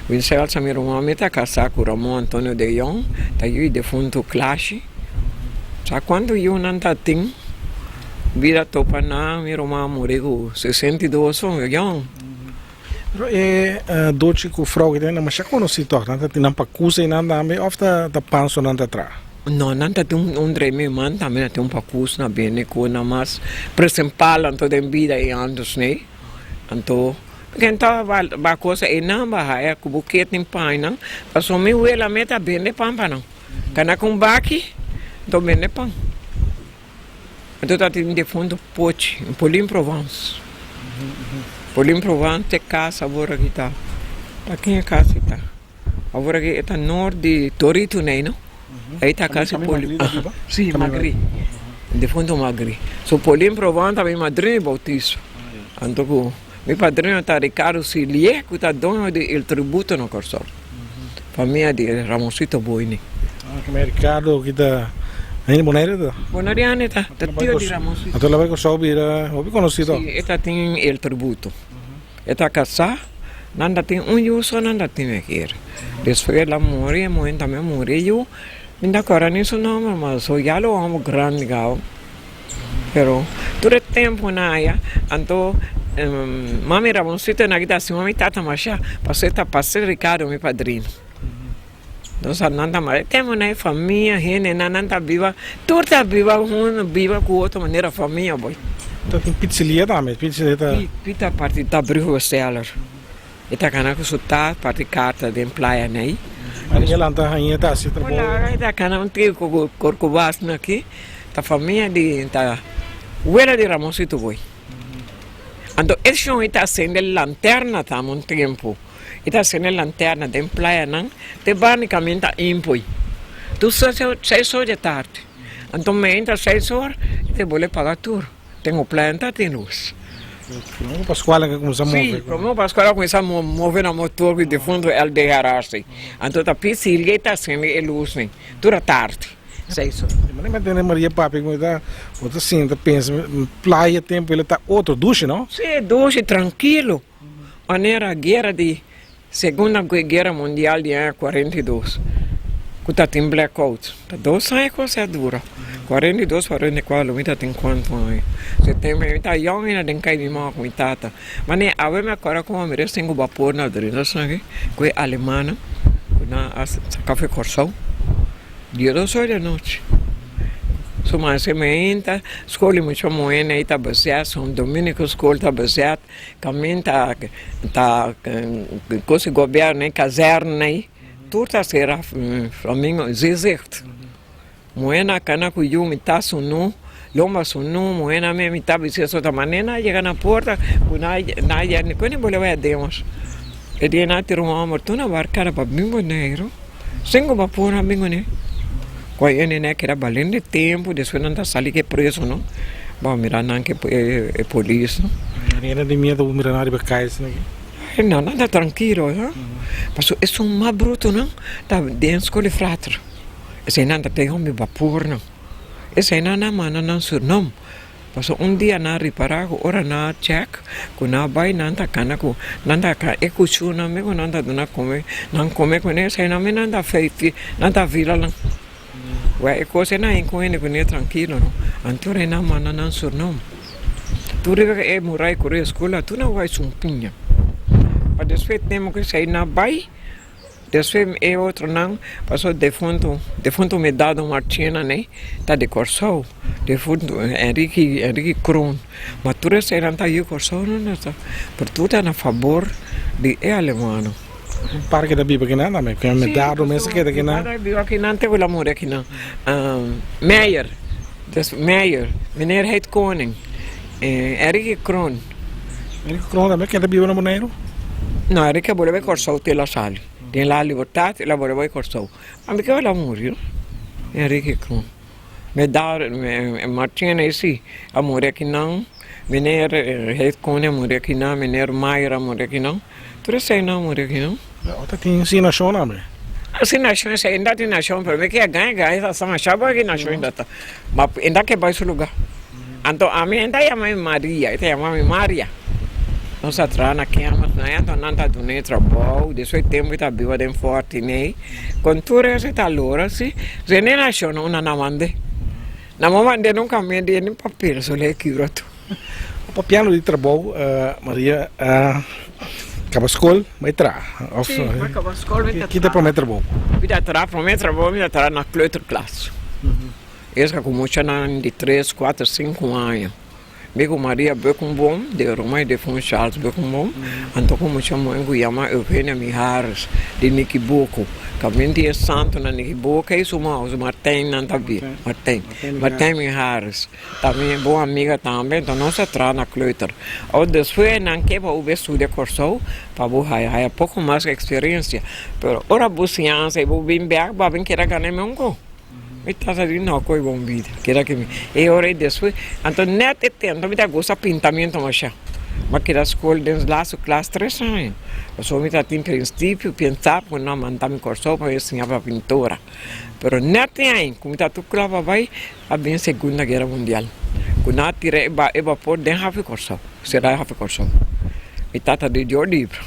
Winsel sa mi ruman mi ta kasá ku Ramon Antonio de Jong, ta yu di defuntu Klashi. Sa kuantu yunan ta tin? Bida topa nan, mi ruman a muri ku 62 yòn. Pero e dochi ku frou ki ta masha konosí tòg. Nan ta tin nan pakus einan tambe òf ta ta pan so nan ta traha? No, nan ta tin un dre mi man tambe nan tin un pakus na bende ku nan mas presempal anto den bida ei antes nei. Anto ken ta ba kosa einan ba haya ku bo ke tin pan einan pasobra mi wela mi ta bende pan pa nan. Kana ku un baki anto bende pan. Anto ta tin defunto Pochi, Polin Provence. Polin Provence te casa awor aki ta. Ta ken e casa ei ta? Awor aki e ta nort di Torito nei no? Ei ta casa di Polin. Si, Magri. Defunto Magri. So Polin Provence ta mi madrina di bautiso. Anto ku mi padrino ta Ricardo Silié ku ta doño di El Tributo na Kòrsou. Famia di Ramonsito Boyne. Ricardo ki ta hende Bonaire ta? Bonaireano ta, ta tio di Ramonsito. Anto el a bai Kòrsou bira hopi konosí tòg? Si, e ta tin El Tributo. E ta kasá, nan ta tin un yu so nan ta tin aker. Despues el a muri, e muhé tambe a muri. E yu, mi no ta kòrda ni su nòmber mas, so ya lo hòmber grandi gau. Pero tur e temponan aya, anto mami Ramoncito na kita hasi mami tata masha, pasobra e ta Pastor Ricardo mi padrino. Nos a nan ta mara e temponan e famia, hendenan nan ta biba, tur ta biba hunto, biba ku otro manera famia boy. Ta tin pizzeria tambe, pizzeria ta. Pita parti ta Bruggewesteller. E ta kana ku su tas parti karta den playa nei. Maria lanta haña ta hasi trabou. Hola, e ta kana un tio ku Corcovas na aki. Ta famia di ta wela di Ramonsito Boy. Anto e shon e ta asende lanterna tamba un tempu. E ta asende lanterna den playanan te banda kaminda ta impoi. Tur seis or di tardi. Anto meinta seis or e ta bole paga tur. Tengo planta tin lus. Prome Pascual a cuminsa move. Si, prome Pascual a cuminsa move na motor cu difunto LD Garage. Anto ta p'e e ta haciendo e lusnan tur a tardi, seis or. Di manera mi a tende Maria papia cu mi ta, bo ta sinta pensa playa tempo el ta otro dushi no? Si, dushi, trankilo. Manera guera di Segunda Guera Mundial di aña 42 ku ta tin blackout. Ta dos aña ku a dura. 42, 44 mi ta tin kuantu aña. So e tempu mi ta yòn ainda den kai mi mama ku mi tata. Ma ne awe mi a kòrda komo mi resen ku bapor na drenta esaki ku e alemannan ku nan a saka for Kòrsou. Diesdos ora di anochi. Su mase mi ainda skol di mucha muhé nei ta bezet, San Dominico skol ta bezet. Kamin ta ta kos di gobièrnu ei, kazèrna ei, tur ta sera Flamingo Zeezicht. Muhé na kana ku yu mitá sunú, lomba sunú, muhé na mei mitá bisti esota manera nan a yega na porta ku nan a yega ni ku ni bole bai aden mas. E dia nan a tira un hòmber tur na barkada pa bin Boneiru, sin ku bapor a bin kuné. Ku a yende nan a keda balende tempu, despues nan ta sali ku e presonan, bo a mira nan ku e polisnan. Nan era di miedu bo mira nan riba kaya asina aki? No, nan ta trankilo, pasobra esun mas brutonan ta den skol di frater, eseinan ta te homber bapornan, eseinan nan manda nan Surnam. Pasobra un dia nan a ripará ku ora nan a chèk ku nan a bai nan ta kana ku nan ta kana e kuchunan mi ku nan ta duna kome nan kome kuné esei nan mi nan ta fei nan ta vira nan wè e kos ei nan a hinka un hende kuné trankilo no anto ora nan manda nan surnom tur riba e murai ku riba skol tur nan wai sumpiña pa despues tempu ku esei nan bai. Despues e otronan paso defuntu, defuntu Medado Marchena ne ta di Kòrsou, defuntu Enrique, Enrique Kroon, ma tur eseinan ta yu Kòrsou no no ta, pero tur ta na fabor di e alemano. Un par ke ta biba akinan tambe, ke Medado mes a keda akinan. Si, Medado a biba akinan te ku el a muri akinan. Meyer. Des Meijer, meneer Heit Koning, Enrique Kroon. Enrique Kroon tambe kende biba na Boneiru? No, Enrique a bole bai Kòrsou te el a sali. Den La Libertad el a bole bai Kòrsou. Ma mi ke el a muri no, Enrique Kroon. Me da Martin esi a muri akinan, meneer Heit Koning a muri akinan, meneer Meijer a muri akinan. Tur eseinan a muri akinan. Ota tin sin nashon tambe? Sin nashon esei ainda tin nashon pero mi ke a gana gana esa sama sha bo aki nashon ainda ta ma ainda ke bai su luga anto ami ainda yama mi Maria e ta yama mi Maria nos a traha na kermis nan anto nan ta duna e trabou despues tempo e ta biba den forti nei kon tur esei ta lora si rene nashon una na mande na mande nunka mende ni papel so lei kibra tur. Papiando di trabou, Maria a kaba skol bai traha of Sí, mi a kaba skol mi ta ki ta prome trabou? Mi ta traha prome trabou mi ta traha na kleuterklas. Esaki ku muchanan di tres, kuater, sinku aña. Mi ku Maria Beukenboom, di Roma y Defun Charles Beukenboom, anto ku mucha muhé ku yama Eugenia Mijares di Nikiboko. Kaminda di e santu na Nikiboko ei su Martijn nan ta bi, Martijn, Martijn Mijares. Ta mi bon amiga tambe, enton nos a traha na kleuter. Ora despues nan ke pa bo be studia Kòrsou pa bo haya haya poko mas eksperensia. Pero ora bo siñansa i bo bin bèk bo a bin keda gana e meun ko. Mi tata di no koe bon bida, keda ki mi. E ora ei despues, anto nèt e tempo mi ta gusta pintamentu masha. Mi a keda skol den lastu klas tres aña. Pasobra mi ta tin prinsipio pensa ku nan manda mi Kòrsou pa mi siña pa pintura. Pero nèt e aña ku mi ta tur kla pa bai, A bin Segunda Guera Mundial ku nan a tira e bapor den hafi Kòrsou, sera e hafi Kòrsou. Mi tata di Dios libro,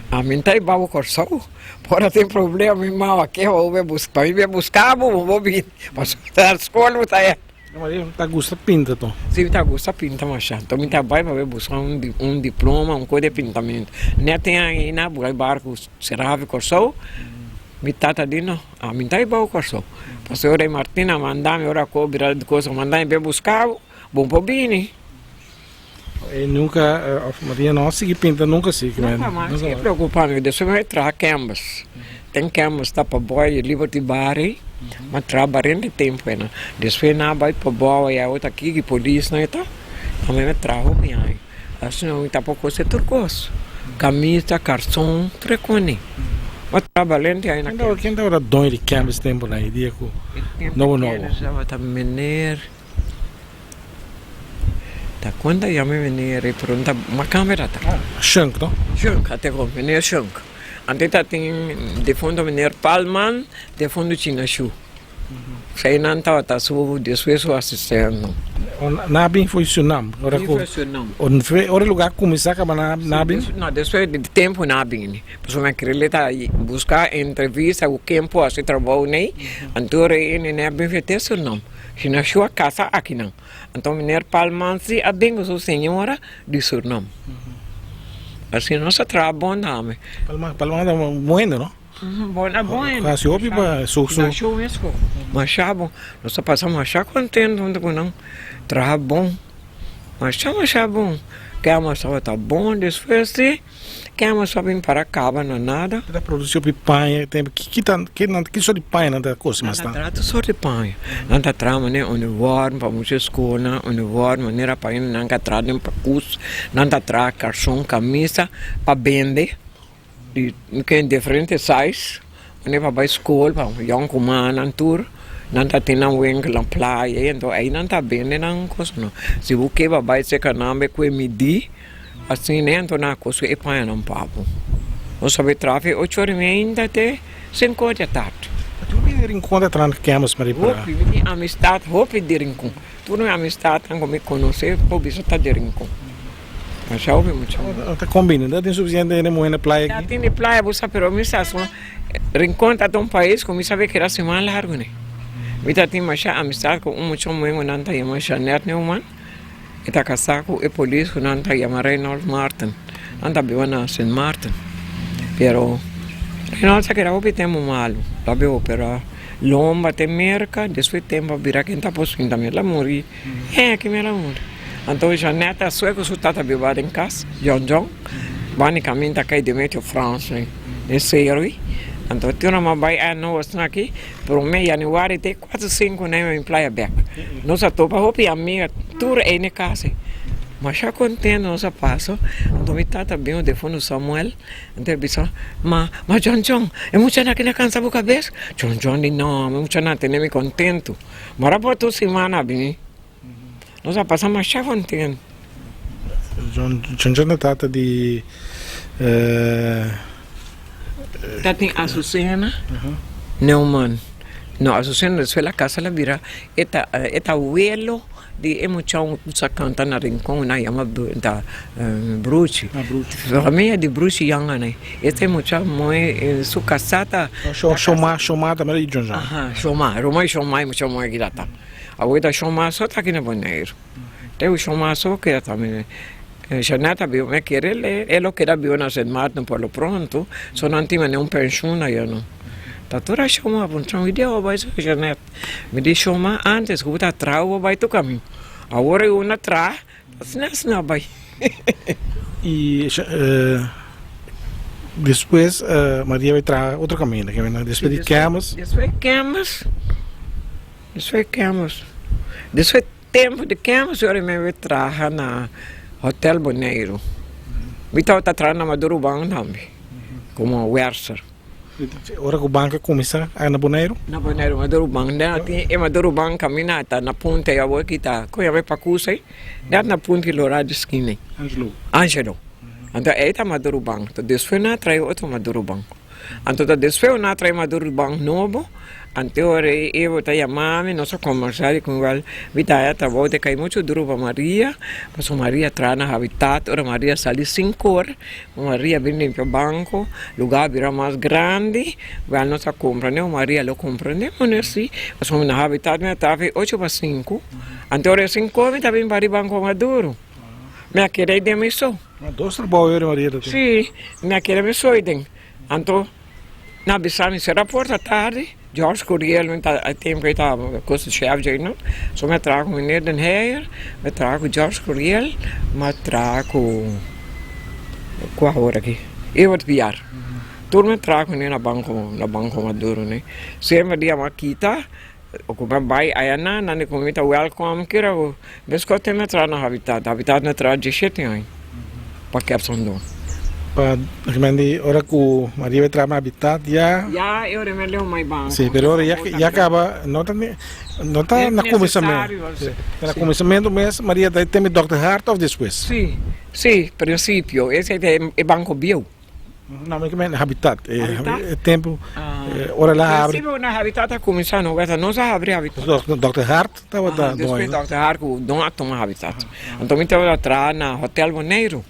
ami no ta e babo Kòrsou, por ora tin problema mi mama ke bo be buska, pa mi be buska bo, bo bo bini, pasobra ta skol bo ta e. Maria ta gusta pinta to? Si mi ta gusta pinta masha, anto mi ta bai pa be buska un diploma, un kos de pintamentu. Nèt e aña ei nan a bua e barku sera hafi Kòrsou, mi tata di no. Ami ta riba bo Kòrsou. Pasobra e Martin a manda mi ora ku bira di kos a manda mi pa buska bo, bo por bini. E nunka of Maria no a sigui pinta nunka si Nunka mas e preokupa mi. Despues mi a traha canvas. Ten canvas ta pa boi di Liberty Bar ei. Mi a traha barenta tempu einan. Despues nan a bai pa bou ei awor ta aki ki polisnan e ta. Ami a traha hopi aña. Asina mi ta por kose tur kos, kamisa, karson, tur e koni. Bo ta balente ai na Ken ken tabata doño di Canvas tempu nan e dia ku nobo nobo? Canvas tabata meneer, ta kon ta yama e meneer ei pero ta ma camera ta. Shunk no? Shunk, ate kon, meneer Shunk. Ante ta tin defunto meneer Palman, defunto China Shu. Feynan tabata su despues su asistente. Nan a bin for Surinam? Bin for Surinam. Ora e lugar cuminsa caba nan a bin? No, despues di tempo nan a bini. Pasobra mi a kere ta busca entrevista cu ken por haci trabou nei. Anto ora e nene a bin fete Surinam. Si nan shu a casa akinan. Anto meneer Palman si a bin cu su señora di Surinam. Asina nos a traha bon tambe. Palman, Palman ta un hende no? Bon a bon. Hasi hopi pa su su. Nasho mesco. Masha bon. Nos ta pasa masha contento hunto cu nan. Traha bon. Masha masha bon. Kema tabata bon despues di kema sa bin para caba na nada. Ta produci hopi paña tempo. Ki ta ki sort di paña nan ta cosi mas tanto? Nan ta traha tur sort di paña. Nan ta traha manera uniform pa mucha scolnan, uniform manera paña nan ka traha den pakus. Nan ta traha carson, camisa pa bende. Di ken diferente size, unda pa bai skol pa yònkumannan tur nan ta tin nan winkel na playa i anto ei nan ta bende nan kosnan. Si bo ke pa bai seka nan be kue midí asina anto nan a koso e pañanan pa bo. Bo sabe traha fe ocho ora i meinta te sinku ora di atardi. Tur bini di Rincon ta traha na Campus Marie Pra. Hopi, mi tin amistad hopi di Rincon. Tur mi amistadnan ku mi konosé por bisa ta di Rincon. Masha hopi mucha muhe. No ta kombini, no tin sufisiente hende muhe na playa aki. Ta tin di playa bo sa pero mi sa su Rincon ta ta un pais ku mi sabe keda siman largu ne. Mi ta tin masha amistad ku un mucha muhe ku nan ta yama Jeanette Neuman, e ta kasá ku e polis ku nan ta yama Reynold Martin, nan ta biba na Sint Maarten. Pero Reynold sa keda hopi tempu malu, ta biba opera lomba te Merka, despues tempu a bira ken ta por sinta mi el a muri. Hé, ki mera muri. Anto Jeanette a sue ku su tata biba den kas, John John, bani kaminda kai Demetrio Frans den Seroe. Anto tur a bai a nos aki prome januari te kuater sinku na mi playa bek. Nos a topa hopi amiga tur ei na kas ei. Masha kontento nos a pasa. Anto mi tata bin defuntu Samuel anto e bisa ma ma John John e muchanan aki na kansa bo kabes? John John di no e muchanan a tene mi kontento. Mara por tur simana a bini. Nos a pasa masha kontent. John John ta tata di. Ta tin Azucena Neuman. No, Azucena despues la casa la bira e ta e ta welo di e muchaun ku sa kanta na Rincon nan yama ta Bruchi. Famia di Bruchi yanga nan. E ta e mucha moe su kasá ta. Shoma Shoma tambe di John John. Aha Shoma Roma Shoma e mucha moe kila ta. Awor ta Shoma so ta aki na Boneiru. Te ku Shoma so keda tambe. Jeanette a biba mi kere e lo keda biba na Sint Maarten por lo pronto, so nan tin mane un penshun aya no. Ta tur a shoma puntra mi di awo bai so Jeanette. Mi di shoma antes ku bo ta traha bo bai tur kamin. Awor e un a traha asina asina a bai. I despues Maria bai traha otro kaminda, despues di Kemes. Despues Kemes, despues Kemes, despues. Tempu di kemp ora mi a traha na Hotel Boneiru. Mi tabata traha na Maduro Bank tambe komo werser. Ora ku bank a kuminsá na Boneiru? Na Boneiru, Maduro Bank. Den tin e Maduro Bank kaminda ta na punta ei awor ki ta, kon yama e pakus ei? Den na punta di lora di skina ei. Angelo. Angelo. Anto ei ta Maduro Bank. Despues nan a trae otro Maduro Bank. Anto ta despues nan a trae Maduro Bank nobo, anto ora ei Evo ta yama mi, nos a kombersá di kon wèl mi ta haya trabou ta kai muchu duru pa Maria, pasobra Maria traha na Habitat, ora Maria sali sinku or, Maria bin limpia banko, lugá a bira mas grandi, wèl nos a komprendé ku Maria lo komprendé manera si, pasobra na Habitat mi a traha for ocho pa sinku, anto ora e sinku or mi ta bin bari banko Maduro, mi a keda ei den mi so. Dos trabou ora Maria ta tin. Sí, mi a keda mi so ei den. Anto nan a bisa mi sera porta tardi, George Curiel mi ta e tempo ei ta kos di chef djei no, so mi a traha ku meneer Den Heyer, mi a traha ku George Curiel, mi a traha ku kua awor aki? Evert Piar. Tur mi a traha ku nan na banko na banko Maduro ne. Semper dia mi a kita ku mi a bai ayanan nan di ku mi ta welkom kira ku Meskos te mi a traha na Habitat. Habitat mi a traha dieshete aña pa Kepsondon. Pa remendi ora ku Maria bai traha na Habitat ya. Ya e ora mi a leu mai banko. Si, pero ora ya kaba no ta no ta na kuminsamentu. Na kuminsamentu mes Maria ta teme Dòkter Hart òf despues? Si, si, prinsipio ese ta e banko bieu. No, mi kimen Habitat. E tempu ora el a habri. Prinsipio na Habitat a kuminsá no weta nos a habri Habitat. Dòkter Hart tabata doño. Despues Dòkter Hart ku don a tuma Habitat. Anto mi tabata traha na Hotel Boneiru.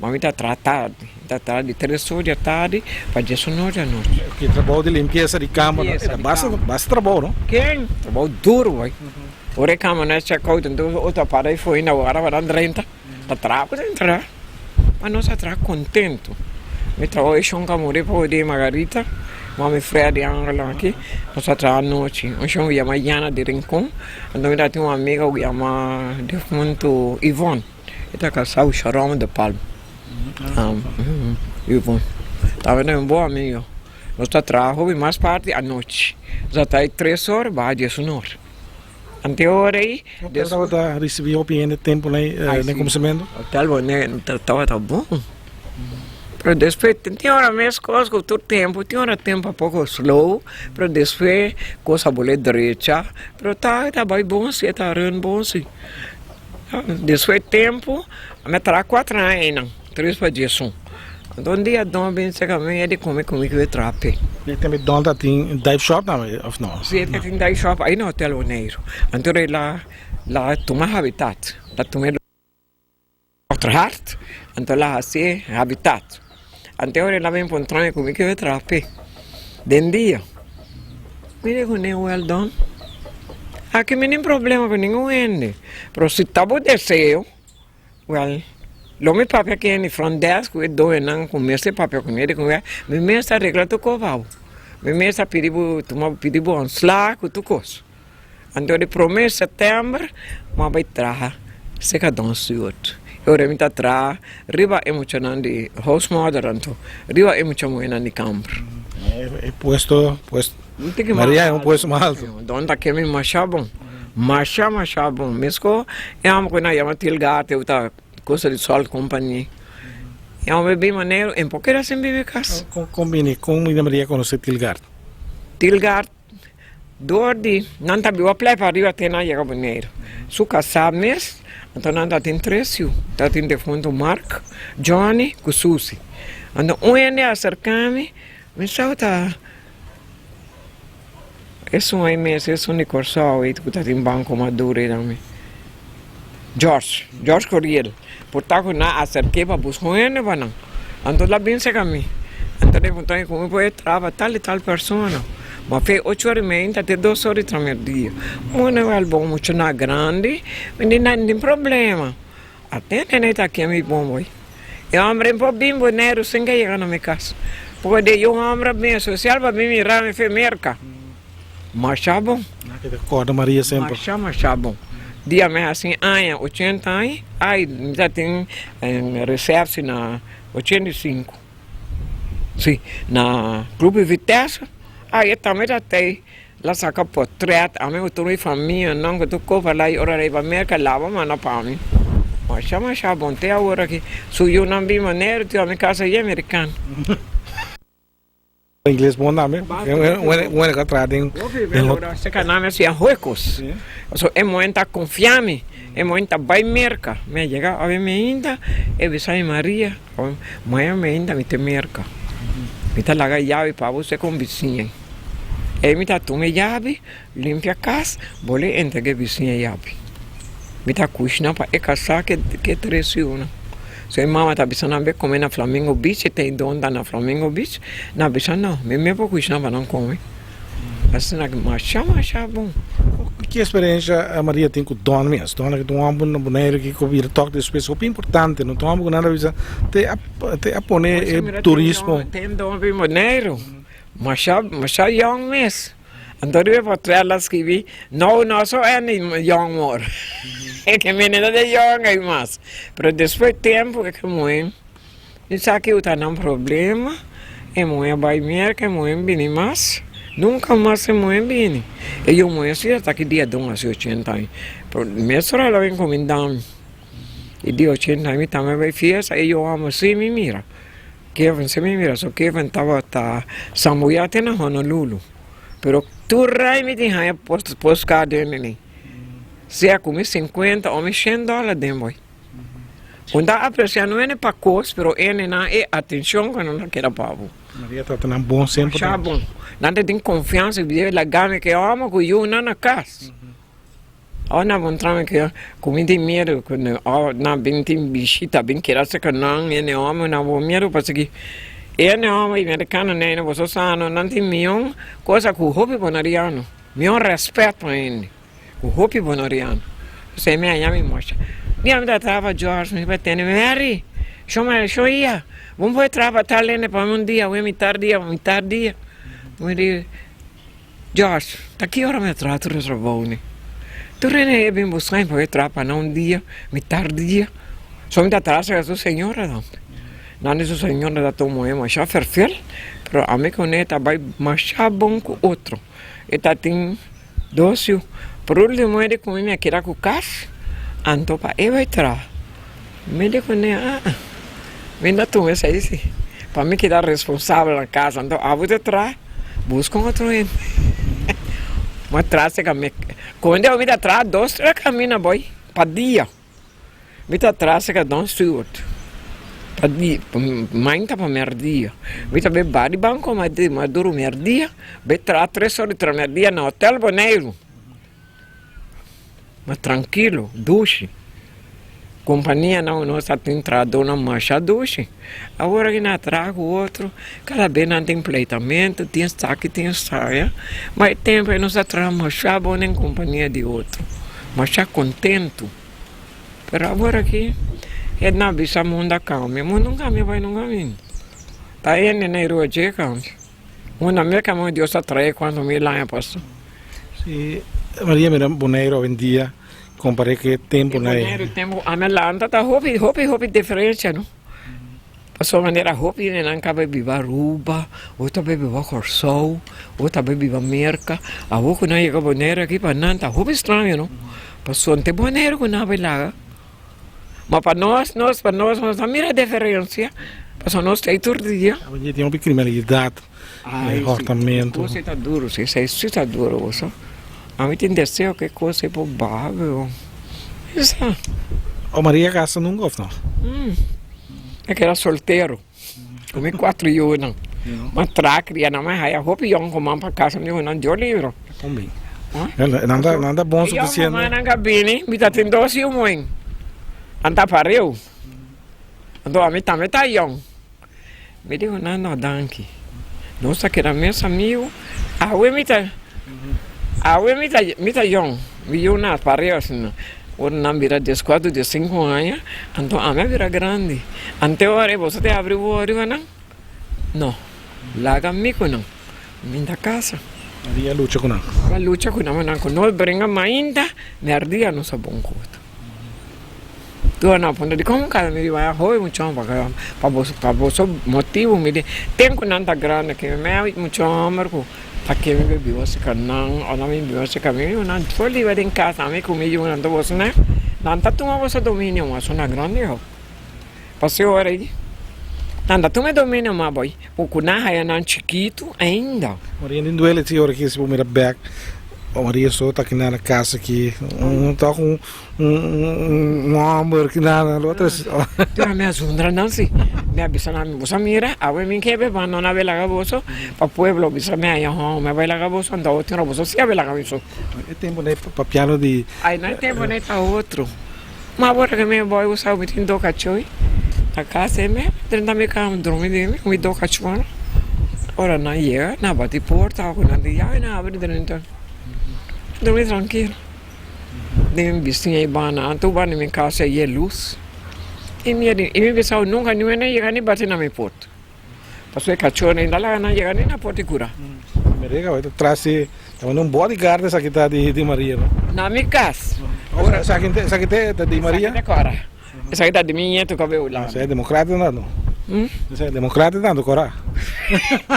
Ma mi ta traha tardi. Mi ta traha di tres or di atardi pa dies un or di anochi. Ki trabou di limpiesa di kama no? Era basta basta trabou no? Ken? Trabou duru bai. Ora e kama no a check out anto otro a para ei fo'i na ora pa nan drenta. Ta traha ku ta entra. Ma nos a traha kontentu. Mi trabou e shon ku a muri pa di Margarita, mami Freddy Angelo aki, nos a traha anochi. Un shon ku yama Yana di Rincon, anto mi tabatin un amiga ku yama difuntu Ivon, e ta kasá ku Sharon de Palm. Ivon tabata un bon amiga. Nos ta traha hopi mas parti anochi. Nos a traha tres or baha diesun or. Ante ora ei. Hotel tabata ricibi hopi hende tempo nei den cuminsamentu? Hotel Bonaire tabata bon. Pero despues tin ora mes cos cu tur tempo, tin ora tempo a poco slow, pero despues cos a bole drecha, pero ta ta bay bon si, ta run bon si. Despues tempo mi a traha cuatro aña einan, tres pa diesun. Anto un dia Don a bin cerca mi, e di come cu mi cu e traha p'e. E tempo Don ta tin dive shop tambe of no? Si, e ta tin dive shop ai na Hotel Boneiru. Anto e la la tuma Habitat, la tuma e Dòkter Hart, anto la hasi Habitat. Anto ora e la bin puntra mi cu mi kier traha p'e den dia. Mi di cu ne, well Don, aki mi nin problema cu ningun hende, pero si ta bo deseo. Wèl, lo mi papia ku hende front desk ku e doñonan ku mester papia ku mi, di ku mi mes ta regla tur kos pa bo. Mi mes ta pidi bo tuma pidi bo ontslag ku tur kos. Anto di prome sètèmber mi a bai traha serka Don Stuart. E ora mi ta traha riba e muchanan di house mother anto riba e mucha muhénan di kamber. E puesto, pues, Maria e un puesto mas alto. Don ta kemi masha bon. Masha, masha bon. Mesco e homber cu nan yama Tilgate u ta cosa di Salt Company. E homber bin manera en por keda sin bibi cas. Con bini, con Maria conoce Tilgard? Tilgard Dor di nan ta biba plei pariba te nan yega Boneiru. Su kasá mes, anto nan ta tin tres yu. Ta tin defuntu Mark, Johnny ku Susie. Anto un hende a aserká mi, mi sa ku ta esun ei mes, esun di Kòrsou ei ku ta tin Banko Maduro ei tambe. George, George Coriel. Por ta ku nan a aserk'é pa buska un hende pa nan. Anto el a bin serka mi. Anto el a puntra mi ku mi por e traha pa tal i tal persona. Ma fe ocho ora i media ta te dos ora i tramerdia. Bueno, wèl bon muchanan grandi, mi di nan tin problema. Atende nan ta keme bon boy. E hombre por bin Boneiru sin ke yega na mi kas. Porque de yu hombre a bin especial pa bin mira mi fe Merka. Masha bon. Nan ke ta korda Maria semper. Masha masha bon. Dia mi hasi aña ochenta aña, ai mi ta tin receptie na 85. Si, na Club Vitesse, ai e tambe ta tei la saca potret, ami ku tur mi famianan ku tur kopa la ora riba Merca laba manda pa mi. Masha masha bon te awor aki su yunan bin manera tin ami casa ye americano. Ingles bon tambe. Wene ka traha den den. Se ka nan hacía huecos. So e muhen ta confia mi, e muhen ta bay Merca. Mi a yega awe mi ainda, e bisa mi Maria, maña mi ainda mi ta Merca. Mi ta laga yabi pa bo se con bisiña. Ey mi ta tuma e yabi, limpia cas, bole entrega e bisiña e yabi. Mi ta cushna pa e casa ke ke tres yunan. So e mama ta bisa nan be come na Flamingo Beach, e ta e don ta na Flamingo Beach. Nan bisa no, mi mes por cushna pa nan come. Asina ki masha masha bon. Ki experiencia Maria tin cu don mes? Don aki ta un homber na Boneiru ki cu bira tok despues hopi importante. No ta un homber cu nan ta bisa te a te a pone e turismo. Tin don bin Boneiru. Masha masha yong mes. Anto riba e portret la skibi, No no so any yong more. E ke mene no ta yong ei mas. Pero despues tempu e ke muhé mi sa ki ta nan problema, e muhé a bai Merka, e muhé bini mas, nunka mas e muhé bini. E yu muhé si ta ki dia don hasi ochenta aña. Pero mesora el a bin kuminda mi. E dia ochenta aña mi tambe a bai fiesta, e yu hòmber si mi mira. Kevin si mi mira so Kevin tabata sambuya te na Honolulu pero tur rai mi tin haña postcard den nini sea ku mi sinkuenta o mi shen dòler den boy un ta apresia no ene pa kos pero ene nan e atenshon ku nan ta keda pa bo. Maria trata nan bon semper. Masha bon nan ta tin konfiansa di laga mi ke hòmber ku yunan na kas. Ora nan puntra mi ke ku mi tin miedu ku ora nan bin tin bishita bin keda serka nan e hòmber nan bo miedu pasobra e hòmber amerikano nei boso sa no nan tin mion kosa ku hopi boneriano mion rèspèt pa hende ku hopi boneriano p'esei mi a yama mi mostra dia mi ta traha pa George mi pa tene Mary sho Mary sho ia bo por traha pa tal hende pa mi un dia awe mitar dia mitar dia mi di. George, ta ki ora mi a traha tur e trabou ni? Tur hende e bin buska mi pa mi traha pa nan un dia, mitar dia. So mi ta traha serka su señora tambe. Nan di su señora ta tuma e masha ferfel, pero ami ku ne ta bai masha bon ku otro. E ta tin dos yu. Por ultimo e di ku mi, mi a keda ku kas, anto pa e bai traha. Mi di ku ne, aa, mi no tuma esei si, pa mi keda responsabel na kas, anto abo ta traha, buska un otro hende. Mi a traha serka mi, konde mi ta traha dos tres kaminda boy pa dia, mi ta traha serka Don Stewart pa dia, mainta pa merdia, mi ta bai ba di banko maduro merdia, bai traha tres ora di tramerdia na hotel Boneiru. Ma trankilo, dushi. Kompanianan nos a tin trahadónan masha dushi. Awor aki nan a traha ku otro, kada bes nan tin pleitamentu, tin esaki, tin esaya. Ma e tempu ei nos a traha masha bon den kompania di otro, masha kontentu. Pero awor aki e nan a bisa mundu a kambia, mundu no kambia bai nunka ainda. Ta hende na e rua dje kambia. Una merca mon Dios a trae cuanto mil aña paso. Si, Maria mira Boneiru awendia compare cu e tempo na e. Boneiru tempo ami a lanta ta hopi hopi hopi diferencia no. Pasobra manera hopi hendenan ka bai biba Aruba, otro ta bai biba Kòrsou, otro ta bai biba Merka. Awor ku nan yega Boneiru aki pa nan ta hopi straño no. Pasobra te Boneiru ku nan a bai laga. Ma pa nos, nos pa nos, nos ta mira diferensia, pasobra nos ta ei tur dia. Awendia tin hopi kriminalidat, hòrtamentu. Kos ei ta duru, si, esei si ta duru bo sa. Ami tin deseo ku e kos ei por baha, pero mi sa. O Maria kasa nunka òf no? E keda soltero ku mi kuatro yunan. Ma tra kria nan, mi haya hopi yòn ku man pa kasa, mi di ku nan Dios libro. Kon bin? Nan ta nan ta bon sufisiente. E yòn ku man nan ka bini, mi ta tin dos yu muhé. Nan ta pareu. Anto ami tambe ta yòn. Mi di ku nan, no danki. Nos ta keda mes amigu. Awe mi ta awe mi ta mi ta yòn. Mi yunan a pareu asina. Ora nan bira dieskuater, diesinku aña, anto ami a bira grandi. Ante ora ei boso ta abri wowo riba nan? No. Laga mi ku nan. Mi ta kasa. Maria lucha ku nan. Mi a lucha ku nan, ma nan ku no bringa mainta, mèrdia nos a bon koto. Tur nan a puntra dikon bo kasa? Mi di bai a hopi mucha hòmber pa pa boso pa boso motibu. Mi di ten ku nan ta grandi aki mi a mucha hòmber ku ta ke mi bai biba serka nan òf nan bin biba serka mi. Mi di nan tur liba den kasa ami ku mi yunan ta boso nan nan ta tuma boso dominio mas una grandi hòp. Pasobra ora ei nan ta tuma e dominio mas bai ku nan haya nan chikitu ainda. Maria tin duele si ora ki si bo mira bek Maria so ta kina na casa aki un tok un un homber kina na lo otro Pero mi a zundra nan si mi a bisa nan boso a mira awe mi kebe ban nan a belaga boso pa pueblo bisa mi haya homber mi a bai laga boso anto awe tin ora boso si a belaga mi so. E tempo nei papiando di. Ay na e tempo nei ta otro. Ma ora ke mi boy usa mi tin do kachoi na kas e mi drenta mi kama drumi den mi ku mi do kachornan. Ora nan yega nan bati porta ku nan di yabi nan abri drenta drumi trankil. Den mi bisiña i banda anto banda mi kas a ye lus i mi i mi bisa nunka niun a yega ni bati na mi porta. Pasobra e kachornan ainda laga nan yega ni na porta i kura. Maria ka bai ta tras di tabata un bodyguard esaki ta di Maria no? Na mi kas. Ora esaki esaki ta di Maria? Esaki ta kora. Esaki ta di mi ñetu ku a bai Hulanda. Esaki democrata tanto. Esaki democrata tanto kora.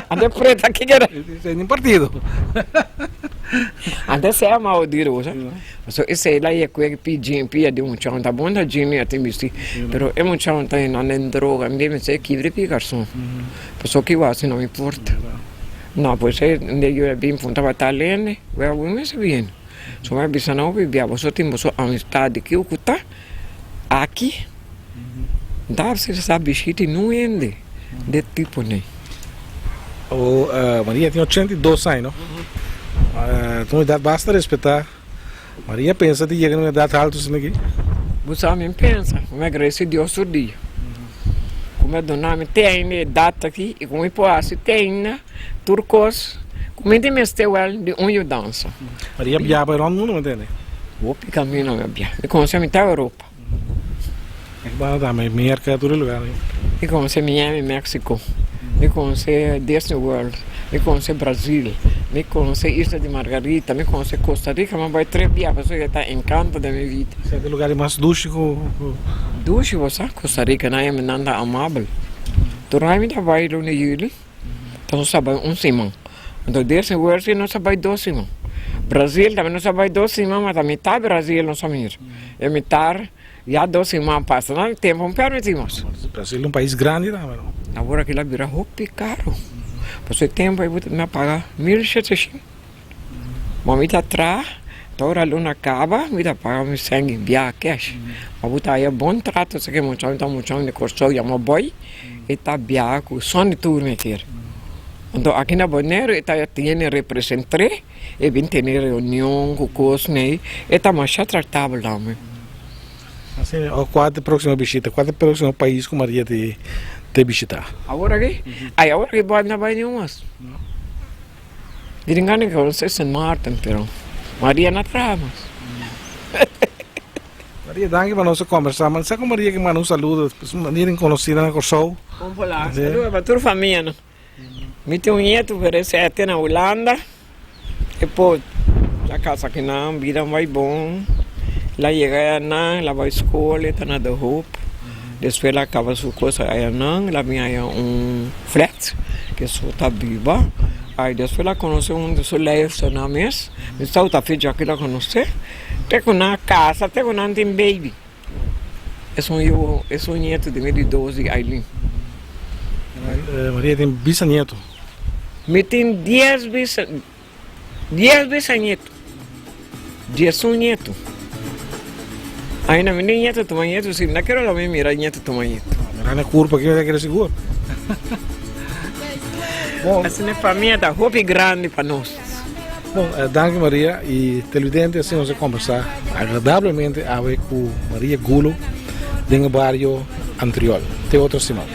Ante preta kiko era? Esaki ni partido. Ante sea mau di rosa. Pasobra esei la ye kue pidjin pia di muchanan ta bon ta Jimmy a tin bisti pero e muchanan ta yena den droga mi mester kibra pia karson pasobra ki wak asina mi porta no pues e un dia yo a bin puntra pa tal hende wea bo mester bini so mi a bisa nan hopi bia boso tin boso amistad di kiu ku ta aki ta sa bishita niun hende de tipo nei. O Maria tin 82 aña no ta un edad basta respetá. Maria pensa di yega na un edat haltu asina aki? Bo sa mi pensa, mi agradesé Dios tur dia ku mi a duna mi te ainda e edat aki i ku mi por hasi te ainda tur kos ku mi tin mester wèl di un yudansa. Maria bia bai rònt mundu, mi tende. Hopi kamino mi a bia. Mi konosé mitad Europa. Aki banda tambe, Merka, tur e lugar ei. Mi konosé Miami, Mexico. Mi konosé Disney World. Mi konosé Brazil. Mi konosé Isla di Margarita. Mi konosé Costa Rica. Mi a bai tres bia pasobra e ta encanto den mi vida. Esei ta e lugar di mas dushi ku. Dushi bo sa, Costa Rica nan e nan ta amabel. Tur aña mi ta bai luna juli. Ta nos a bai un siman. Anto Disney World si nos a bai dos siman. Brazil tambe nos a bai dos siman, ma ta mitad Brazil nos a mira. E mitar ya dos siman pasa nan tempo no permitimos. Brazil ta un pais grandi tambe no? Awor aki la bira hopi caro. Pasobra e tempo ei bo ta paga mil shete shin. Ma mi ta traha, ta ora luna caba mi ta paga mi sèn i bia cash. Ma bo ta haya bon trato esaki muchanan ta muchanan di Kòrsou yama bòi e ta bia ku son di tur mester. Anto aki na Boneiru e ta tiene representr'é, e bin tene reunion ku kos nei, e ta masha tratabel tambe. Asina, o kua ta e próksimo bishita? Kua ta e próksimo pais ku Maria te te bishitá? Awor aki? Ai awor aki bo a bai niun mas. Mi tin gana di konosé Sint Maarten, pero Maria no traha mas. Maria, danki pa nos a kombersá. Ma sa ku Maria ke manda un saludo, manera di konosí nan na Kòrsou. Un hola, saludo pa tur famianan. Mi tin un nietu pero esei a te na Hulanda. E por a kasa ku nan, bida bai bon. El a yega nan, el a bai skol, e ta na De Hoop. Despues el a kaba su kos ayanan, el a bin haya un flat ke su ta biba. Ai despues el a konosé un di su leisternan mes, mi sa ku ta fecha ku el a konosé, te ku nan a kasa, te ku nan tin baby. Esun yu, esun nieto di mi di dos di Aileen. Maria tin bisanieto? Mi tin dies bisa, dies bisanieto, diesun nieto. Ainda mi tin nieto tuma nieto, si mi ta kere lo mi mira nieto tuma nieto. Mira na kurpa aki mi ta kere sigur. Bon. Asina e famia ta hopi grandi pa nos. Bon, danki Maria y televidente asina nos a combersa agradablemente awe cu Maria Gulo den e bario Antriol. Te otro siman.